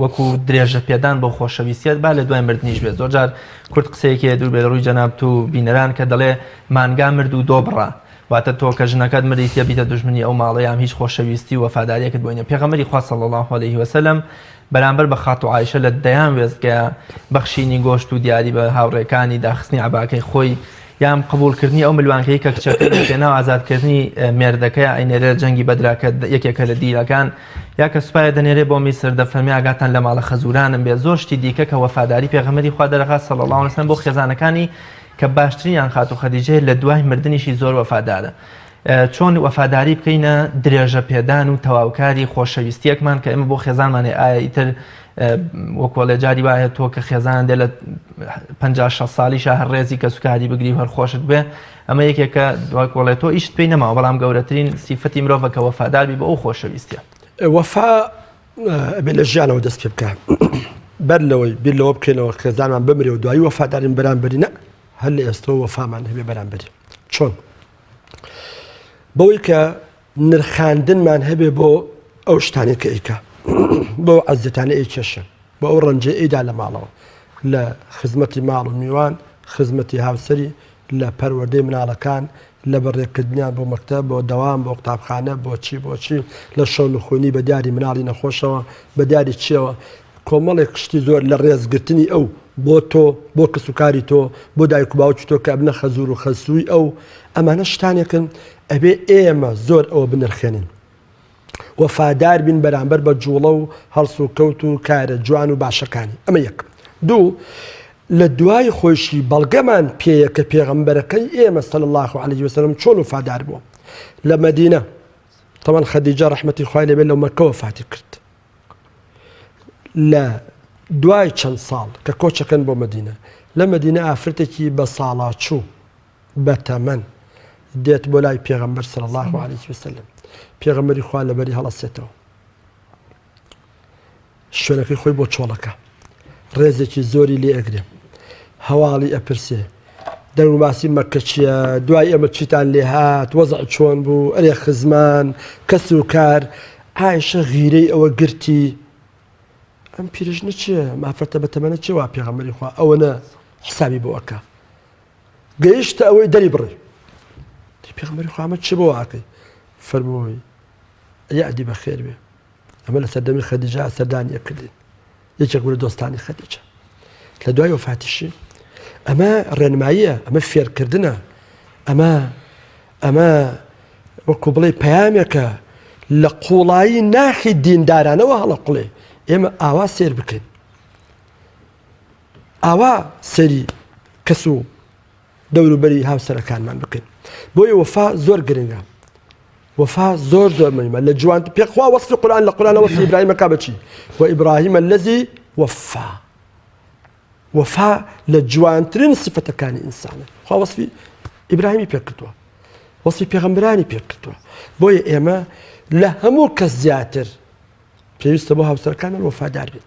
وەکو درێژە پێدان بۆ خۆشەویستیت با لە دوای مردنیش بێت زۆرجار کورت قسەیەکی دوور بێ لە ڕووی جەنابت و بینەران کە دەڵێ مانگا مرد و دۆبڕە واتە تۆ کە ژنەکەت مردی تێ بیتە دوژمنی ئەو ماڵە یان هیچ خۆشەویستی و وەفاداریەکت بۆی نیە پێغەمبەری خوا صلی الله علیه وسلم بەرامبەر بە خاتوو عائشە لە دەیان وێستگەیە بەخشینی گۆشت و دیاری بە هاوڕێکانی داخستنی عەباکەی خۆی یان قبوڵکردنی ئەو ملوانکەی کە کچەکەی لە پێناو ئازادکردنی مێردەکەی ئەینێرێ جەنگی بەدرا کە یەکێکە لە دیلەکان یا کە سوپایە دەنێرێ بۆ میسر دەفەرمێ ئاگاتان لە ماڵە خەزورانم بێ زۆر شتی دیکە کە وەفاداری پێغەمبەری خوا دەرەخات صلی الله علیه وسلم بۆ خێزانەکانی کە باشترینیان خاتوو خەدیجەیە لە دوای مردنیشی زۆر وەفادارە چۆن وەفاداری بکەینە درێژە پێدان و تەواوکاری خۆشەویستیەکمان کە ئێمە بۆ خێزانمان هەیە ئایا ئیتر وەکۆڵێ جاری وایە تۆ کە خێزان دێ لە 50 60 ساڵیشا هەر ڕێزی کەسوکاری بگری و هەر خۆشت بێ ئەمە یەکێکە دوای کۆڵێ تۆ ئیشت پێی نەماوە بەڵام گەورەترین سیفەتی مرۆڤە کە وەفادار بی بۆ ئەو خۆشەویستیە. وەفا ئەبێ لە ژیانەوە دەست پێ بکە بەر لەوەی بیر لەوە بکەینەوە خێزانمان بمرێ و دوایی وەفادارین بەرامبەری نە هەر لە ئێستەوە وەفامان هەبێ بەرامبەری چۆن بەوەی کە نرخاندنمان هەبێ بۆ ئەو شتانەی کە ئەیکا بۆ عەزێتانە ئەیکێشن بۆ ئەو ڕەنجەی ئەیدا لە ماڵەوە لە خزمەتی ماڵ و میوان خزمەتی هاوسەری لە پەروەردەی مناڵەکان لە بەڕێکردنیان بۆ مەکتەب بۆ دەوام بۆ قوتابخانە بۆچی بۆچی لە شەونخونی بە دیاری مناڵی نەخۆشەوە بە دیاری چیەوە کۆمەڵێک شتی زۆر لە ڕێزگرتنی ئەو بۆ تۆ، بۆ کەسوکاری تۆ، بۆ دایک و باوکی تۆ کە ئەبنە خەزوور و خەسووی ئەو، ئەمانە شتانێکن ئەبێ ئێمە زۆر ئەوە بنرخێنین. وەفادار بین بەرامبەر بە جوڵە و هەڵسوکەوت و کارە جوان و باشەکانی. ئەمە یەک. دوو، لە دوای خۆیشی بەڵگەمان پێیە کە پێغەمبەرەکەی ئێمە صلی اللە علیه وسلم چۆن وەفادار بووە. لە مەدینە، تەبعەن خەدیجە ڕەحمەتی خوای لێ بێت لە مەککە وەفاتی کرد. لە دوای چەند ساڵ کە کۆچەکەن بۆ مەدینە لە مەدینە ئافرەتێکی بە ساڵاچوو بە تەمەن دێت بۆ لای پێغەمبەر صلی الله علیه وسلم پێغەمبەری خوا لەبەری هەڵەسێتەوە شوێنەکەی خۆی بۆ چۆڵەکە ڕێزێکی زۆری لێ ئەگرێ هەواڵی ئەپرسێ. دەنگ و باسی مەککە چییە؟ دوای ئێمە چیتان لێ هات؟ وەزع چۆن بوو؟ ئەرێ خزمان، کەس و کار؟ عائیشە غیرەی ئەوە گرتی ئەم پیرژنە چییە؟ ئەم ئافرەتە بە تەمەنە چییە وا پێغەمبەری خوا ئەوەنە حسابی بۆ ئەکا؟ گەیشتە ئەوەی دەری بڕی. پێغەمبەری خوا ئەمە چ بۆ ئاکەی؟ فەرمووی یەعدی بەخێر بێ. ئەمە لە سەردەمی خەدیجە سەردانی ئەکردین. یەکێک بوو لە دۆستانی خەدیجە لە دوای وەفاتیشی ئەمە ڕێنماییە ئەمە فێرکردنە ئەمە ئەمە وەکو بڵێ پەیامێکە لە قوڵایی ناخی دیندارانەوە هەڵەقڵێ ئێمە ئاوا سێر بکەین ئاوا سەری کەس و دەوروبەری هاوسەرەکانمان بکەین بۆیە وەفا زۆر گرنگە وەفا زۆر زۆر مهمە لە جوان پێخوا وەصفی قورآن لە قورآن وەصفی ئیبراهیمە کا بەچی و ئیبراهیمە الذی وەفا وەفا لە جوانترین سفەتەکانی ئینسانە خوا وەصفی ئیبراهیمی پێکردووە وەصفی پێغەمبەرانی پێکردووە بۆیە ئێمە لە هەموو کەس زیاتر پێویستە بۆ هاوسەرەکانمان وەفادار بین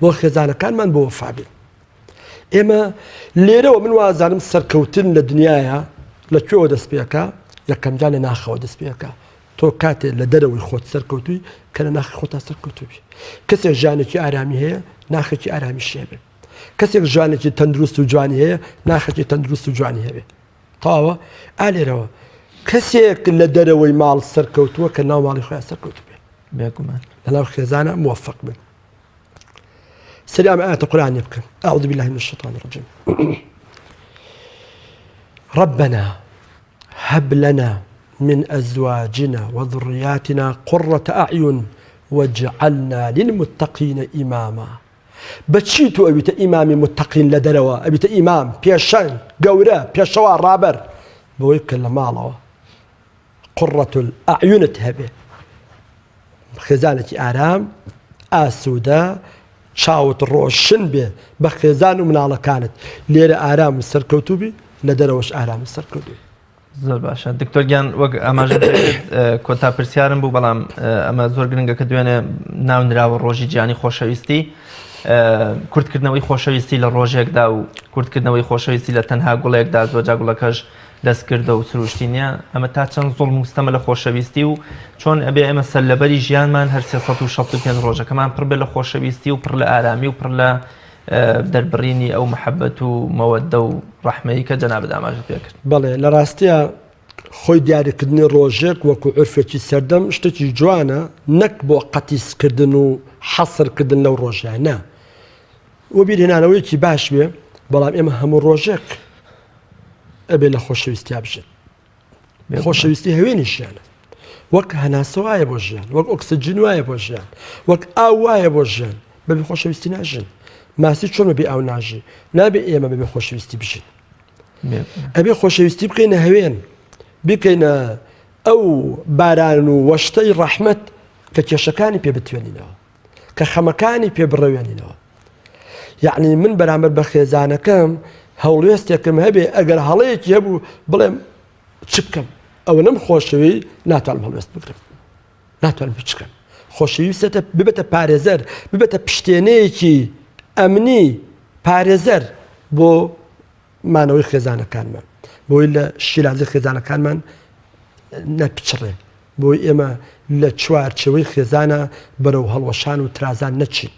بۆ خێزانەکانمان بۆ وەفا بین ئێمە لێرەوە من وازانم سەرکەوتن لە دنیاە لە کوێوە دەست پێەکە یەکەمجار لە ناخەوە دەست پێەکە تۆ کاتێ لە دەرەوەی خۆت سەرکەوتوی کە لە ناخی خۆتا سەرکەوتوبی کەسێک ژیانێکی ئارامی هەیە ناخێکی ئارامی شێبێ کەسێک ژیانێکی تەندروست و جوانی هەیە ناخێکی تەندروست و جوانی هەبێ تاوە ئالێرەوە کەسێک لە دەرەوەی ماڵ سەرکەوتووە کە ناو ماڵی خۆیان سەرکەوتو بێ بێگومان لەناو خێزانە موفق بن سەری ئەم ئاەتە قورآانی بکەن أعوذ بالله من الشيطان الرجيم ربنا هب لنا من أزواجنا وذرياتنا قرة أعين واجعلنا للمتقين إماما بەچی تۆ ئەویتە ئیمامی متەقین لە دەرەوە ئەبیتە ئیمام پێشەنگ گەورە پێشەوا ڕابەر بەوەی کە لە ماڵەوە قرة الأعینت هەبێ خێزانێکی ئارام ئاسوودە چاوت ڕۆشن بێ بە خێزان و مناڵەکانت لێرە ئارام و سەرکەوتوبی لە دەرەوەش ئارام و سەرکەوتوبی زۆر باشە دکتۆر گیان وەک ئاماژە کۆتا پرسیارم بوو بەڵام ئەمە زۆر گرنگە کە دوێنێ ناونراوە ڕۆژی جیانی خۆشەویستی کورتکردنەوەی خۆشەویستی لە ڕۆژێکدا و کورتکردنەوەی خۆشەویستی لە تەنها گوڵێکدا زۆرجا گوڵەکەش دەستکردە و سروشتی نییە، ئەمە تا چەند زوڵم و ستەمە لە خۆشەویستی و چۆن ئەبێ ئێمە سەرلەبەری ژیانمان هەر 365 ڕۆژەکەمان پڕ بێ لە خۆشەویستی و پڕ لە ئارامی و پڕ لە دەربڕینی ئەو محەبەت و مەوەدە و ڕەحمەی کە جەنابت ئاماژەت پێ کرد. بەڵێ لە ڕاستیا خۆی دیاریکردنی ڕۆژێک وەکو عورفێکی سەردەم شتێکی جوانە نەک بۆ قەتیسکردن و حەسرکردن لەو ڕۆژە نا وەبیرهێنانەوەیەکی باش بێ بەڵام ئێمە هەموو ڕۆژێک ئەبێ لە خۆشەویستیا بژێت خۆشەویستی هەوێنی ژیانە وەک هەناسە وایە بۆ ژیان وەک ئۆکسجین وایە بۆ ژیان وەک ئاو وایە بۆ ژیان بەبێ خۆشەویستی ناژین ماسی چۆن بەبێ ئاو ناژی نابێ ئێمە بەبێ خۆشەویستی بژین ئەبێ خۆشەویستی بکەینە هەوێن بکەینە ئەو باران و وەشتەی ڕەحمەت کە کێشەکانی پێ بتوێنینەوە کە خەمەکانی پێ بڕەوێنینەوە یعنی من بەرامبەر بە خێزانەکەم هەوڵوێستێکم هەبێ ئەگەر هەڵەیەکی هەبوو بڵێم چ بکەم ئەوە نەم خۆشەوەی ناتوانم هەڵوێست بگرم ناتوانم هیچ بکەم خۆشەویستێتە ببێتە پارێزەر ببێتە پشتێنەیەکی ئەمنی پارێزەر بۆ مانەوەی خێزانەکانمان بۆی لە شیرازی خێزانەکانمان نەپچڕێ بۆی ئێمە لە چوارچێوەی خێزانە بەرەو هەڵوەشان و ترازان نەچین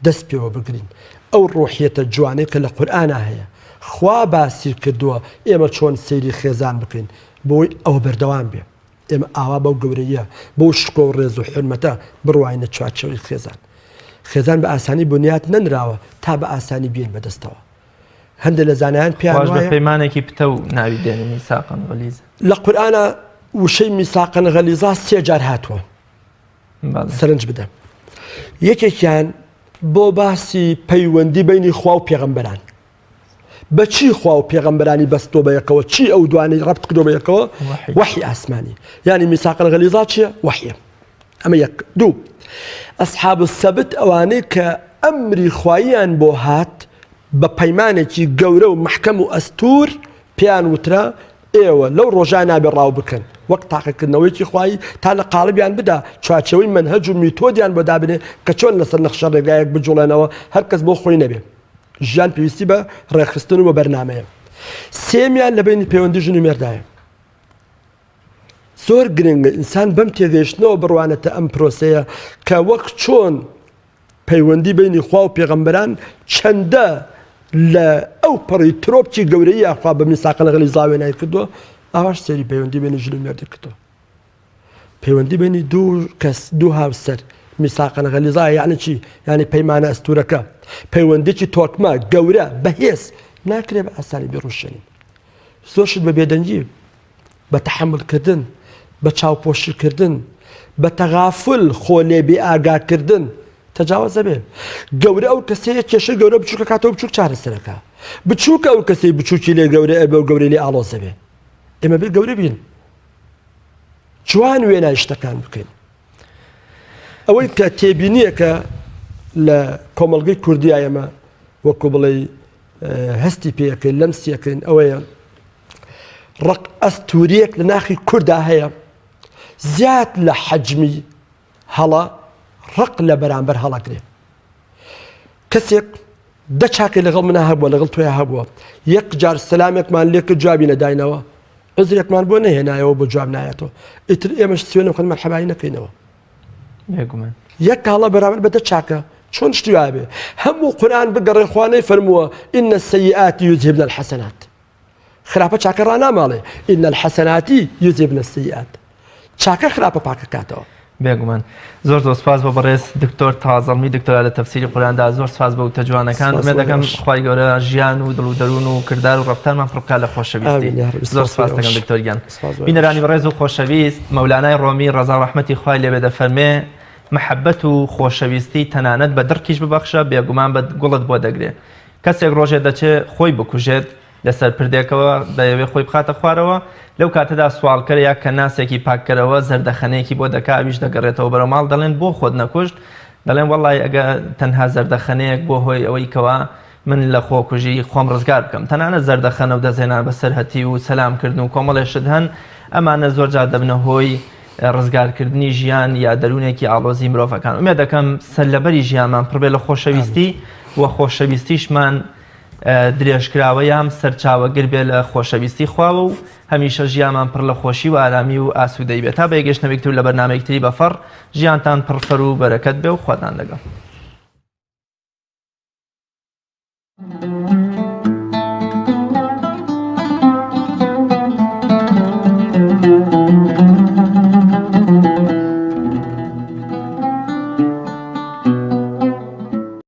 دەست پێوە بگرین ئەو ڕۆحیەتە جوانەی کە لە قورئانا هەیە خوا باسی کردووە ئێمە چۆن سەیری خێزان بکەین بۆی ئەوە بەردەوام بێ ئێمە ئاوا بەو گەورەیە بەو شکۆ و ڕێز و حورمەتە بڕواینە چوارچێوەی خێزان خێزان بە ئاسانی بنیات نەنراوە تا بە ئاسانی بێن بەدەستەوە هەندێک لە زانایان پێیان خواش بە وایە پەیمانێکی پتەو ناوی دێنێ میساقا غەلیزە. لە قورئانا وشەی میساقا غەلیزا سێ جار هاتووە بەڵێ. سەرنج بدە یەکێکیان بۆ باسی پەیوەندی بینی خوا و پێغەمبەران بەچی خوا و پێغەمبەرانی بەستۆ بە یەکەوە چی ئەو دوانەی ڕەبت کردۆ بە یەکەوە وەحی. وەحی ئاسمانی یعنی میساقا غەلیزا چییە وەحیە ئەمە یەک دوو ئەسحاب السبت ئەوانەی کە ئەمری خواییان بۆ هات بە پەیمانێکی گەورە و مەحکەم و ئەستور پێیان وترا ئێوە لەو ڕۆژە نابێ ڕاو بکەن وەک تاقیکردنەوەیەکی خوایی تا لە قاڵبیان بدا چوارچێوەی مەنهەج و میتۆدیان بۆ دابنێ کە چۆن لەسەر نەخشە ڕێگایەک بجوڵێنەوە هەر کەس بۆ خۆی نەبێ ژیان پێویستی بە ڕێکخستن و بە بەرنامەیە. سێمیان لە بینی پەیوەندی ژن و مێردایە. زۆر گرنگە ئینسان بەم تێگەیشتنەوە بڕوانێتە ئەم پرۆسەیە کە وەک چۆن پەیوەندی بینی خوا و پێغەمبەران چەندە لە ئەو پەڕی ترۆپکی گەورەی یاخوا بە میساقە لەگەڵی زاوێنای کردووە ئاواش سەیری پەیوەندی بینی ژن و مێردی کردووە. پەیوەندی بینی دوو کەس دوو هاوسەر میساقەن غەلیزا یعنی چی یعنی پەیمانە ئەستورەکە پەیوەندێکی تۆکمە گەورە بەهێز ناکرێ بە ئاسانی بڕوشێنین زۆر شت بە بێدەنگی بە تەحملکردن بە چاوپۆشیکردن بە تەغافل خۆ لێ بێ ئاگاکردن تەجاوەزە بێ گەورە ئەو کەسەیە کێشە گەورە بچووکە کاتەوە بچوک چارەسەرەکە بچووکە ئەو کەسەی بچووکی لێ گەورە ئەبێ و گەورەی لێ ئاڵۆزە بێ ئێمە بێ گەورە بین جوان وێنای شتەکان بکەین ئەوەی کە تێبینیەکە لە کۆمەڵگەی کوردیا ئێمە وەکو بڵێ هەستی پێەکەین لەم سیەکەین ئەوەیە ڕق ئەستوریەک لە ناخی کووردا هەیە زیاد لە حەجمی هەڵە ڕق لە بەرامبەر هەڵەگرێ کەسێک دە چاکەی لەگەڵ منا هەبووە لەگەڵ تۆیا هەبووە یەک جار سەلامێکمان لێکرد جوابی نەداینەوە عوزرێکمان بۆ نەهێنایەوە بۆ جواب نایەتەوە ئیتر ئێمەش سوێنە خۆن مەرحەبایی نەکەینەوە بێگومان یەک کاڵە بەرامبەر بە دە چاکە چۆن شتی وابێ هەموو قورآن بگەڕێ خوانەی فەرمووە إن السيئات يذهبن الحسنات خراپە چاکە ڕاناماڵێ إن الحسنات يذهبن السيئات چاکە خراپە پاکەکاتەوە. بێگومان زۆر زۆر سپاس بۆ بەڕێز دکتۆر تازەڵمی دکتۆرا لە تەفسیری قورئاندا زۆر سپاس بۆ وتە جوانەکان ئومێد دەکەم خوای گەورە ژیان و دڵ و دەروون و کردار و ڕەفتارمان پڕ بکات لە خۆشەویستی زۆر سپاس دەکەم دکتۆر گیان بینەرانی بەڕێز و خۆشەویست مەولانای ڕۆمی ڕەزا و ڕەحمەتی خوای لێبێ دەفەرمێ محەبەت و خۆشەویستی تەنانەت بە دڕکیش ببەخشە بێگومان بە گوڵت بۆ دەگرێ کەسێک ڕۆژێ دەچێ خۆی بکوژێت لەسەر پردێکەوە دەیەوێ خۆی بخاتە خوارەوە، لەو کاتەدا سواڵکەر یا کەناسێکی پاککەرەوە زەردەخەنەیەکی بۆ دەکا ئەویش دەگەڕێتەوە بەرەو ماڵ دەڵێن بۆ خۆت نەکوشت؟ دەڵێن وەڵای ئەگە تەنها زەردەخەنەیەک بۆ هۆی ئەوەی کەوا من لە خۆکوژی خۆم ڕزگار بکەم تەنانەت زەردەخەنە و دەستهێنان بەسەر هەتیو و سەلام کردن و کۆمەڵێ شت هەن ئەمانە زۆر جار دەبنە هۆی ڕزگارکردنی ژیان یا دەروونێکی ئاڵۆزی مرۆڤەکان ئومێد دەکەم سەرلەبەری ژیانمان پڕبێ لە خۆشەویستی و خۆشەویستیشمان درێژکراوە یام سەرچاوەگر بێ لە خۆشەویستی خواوە و هەمیشە ژیانمان پڕ لە خۆشی و ئارامی و ئاسوودەی بێ تا بە یەکگەشتنەوەیەکی تر لە بەرنامەیەکی تری بەفەڕ ژیانتان پڕ فەر و بەرەکەت بێ و خواتان لەگەڵ.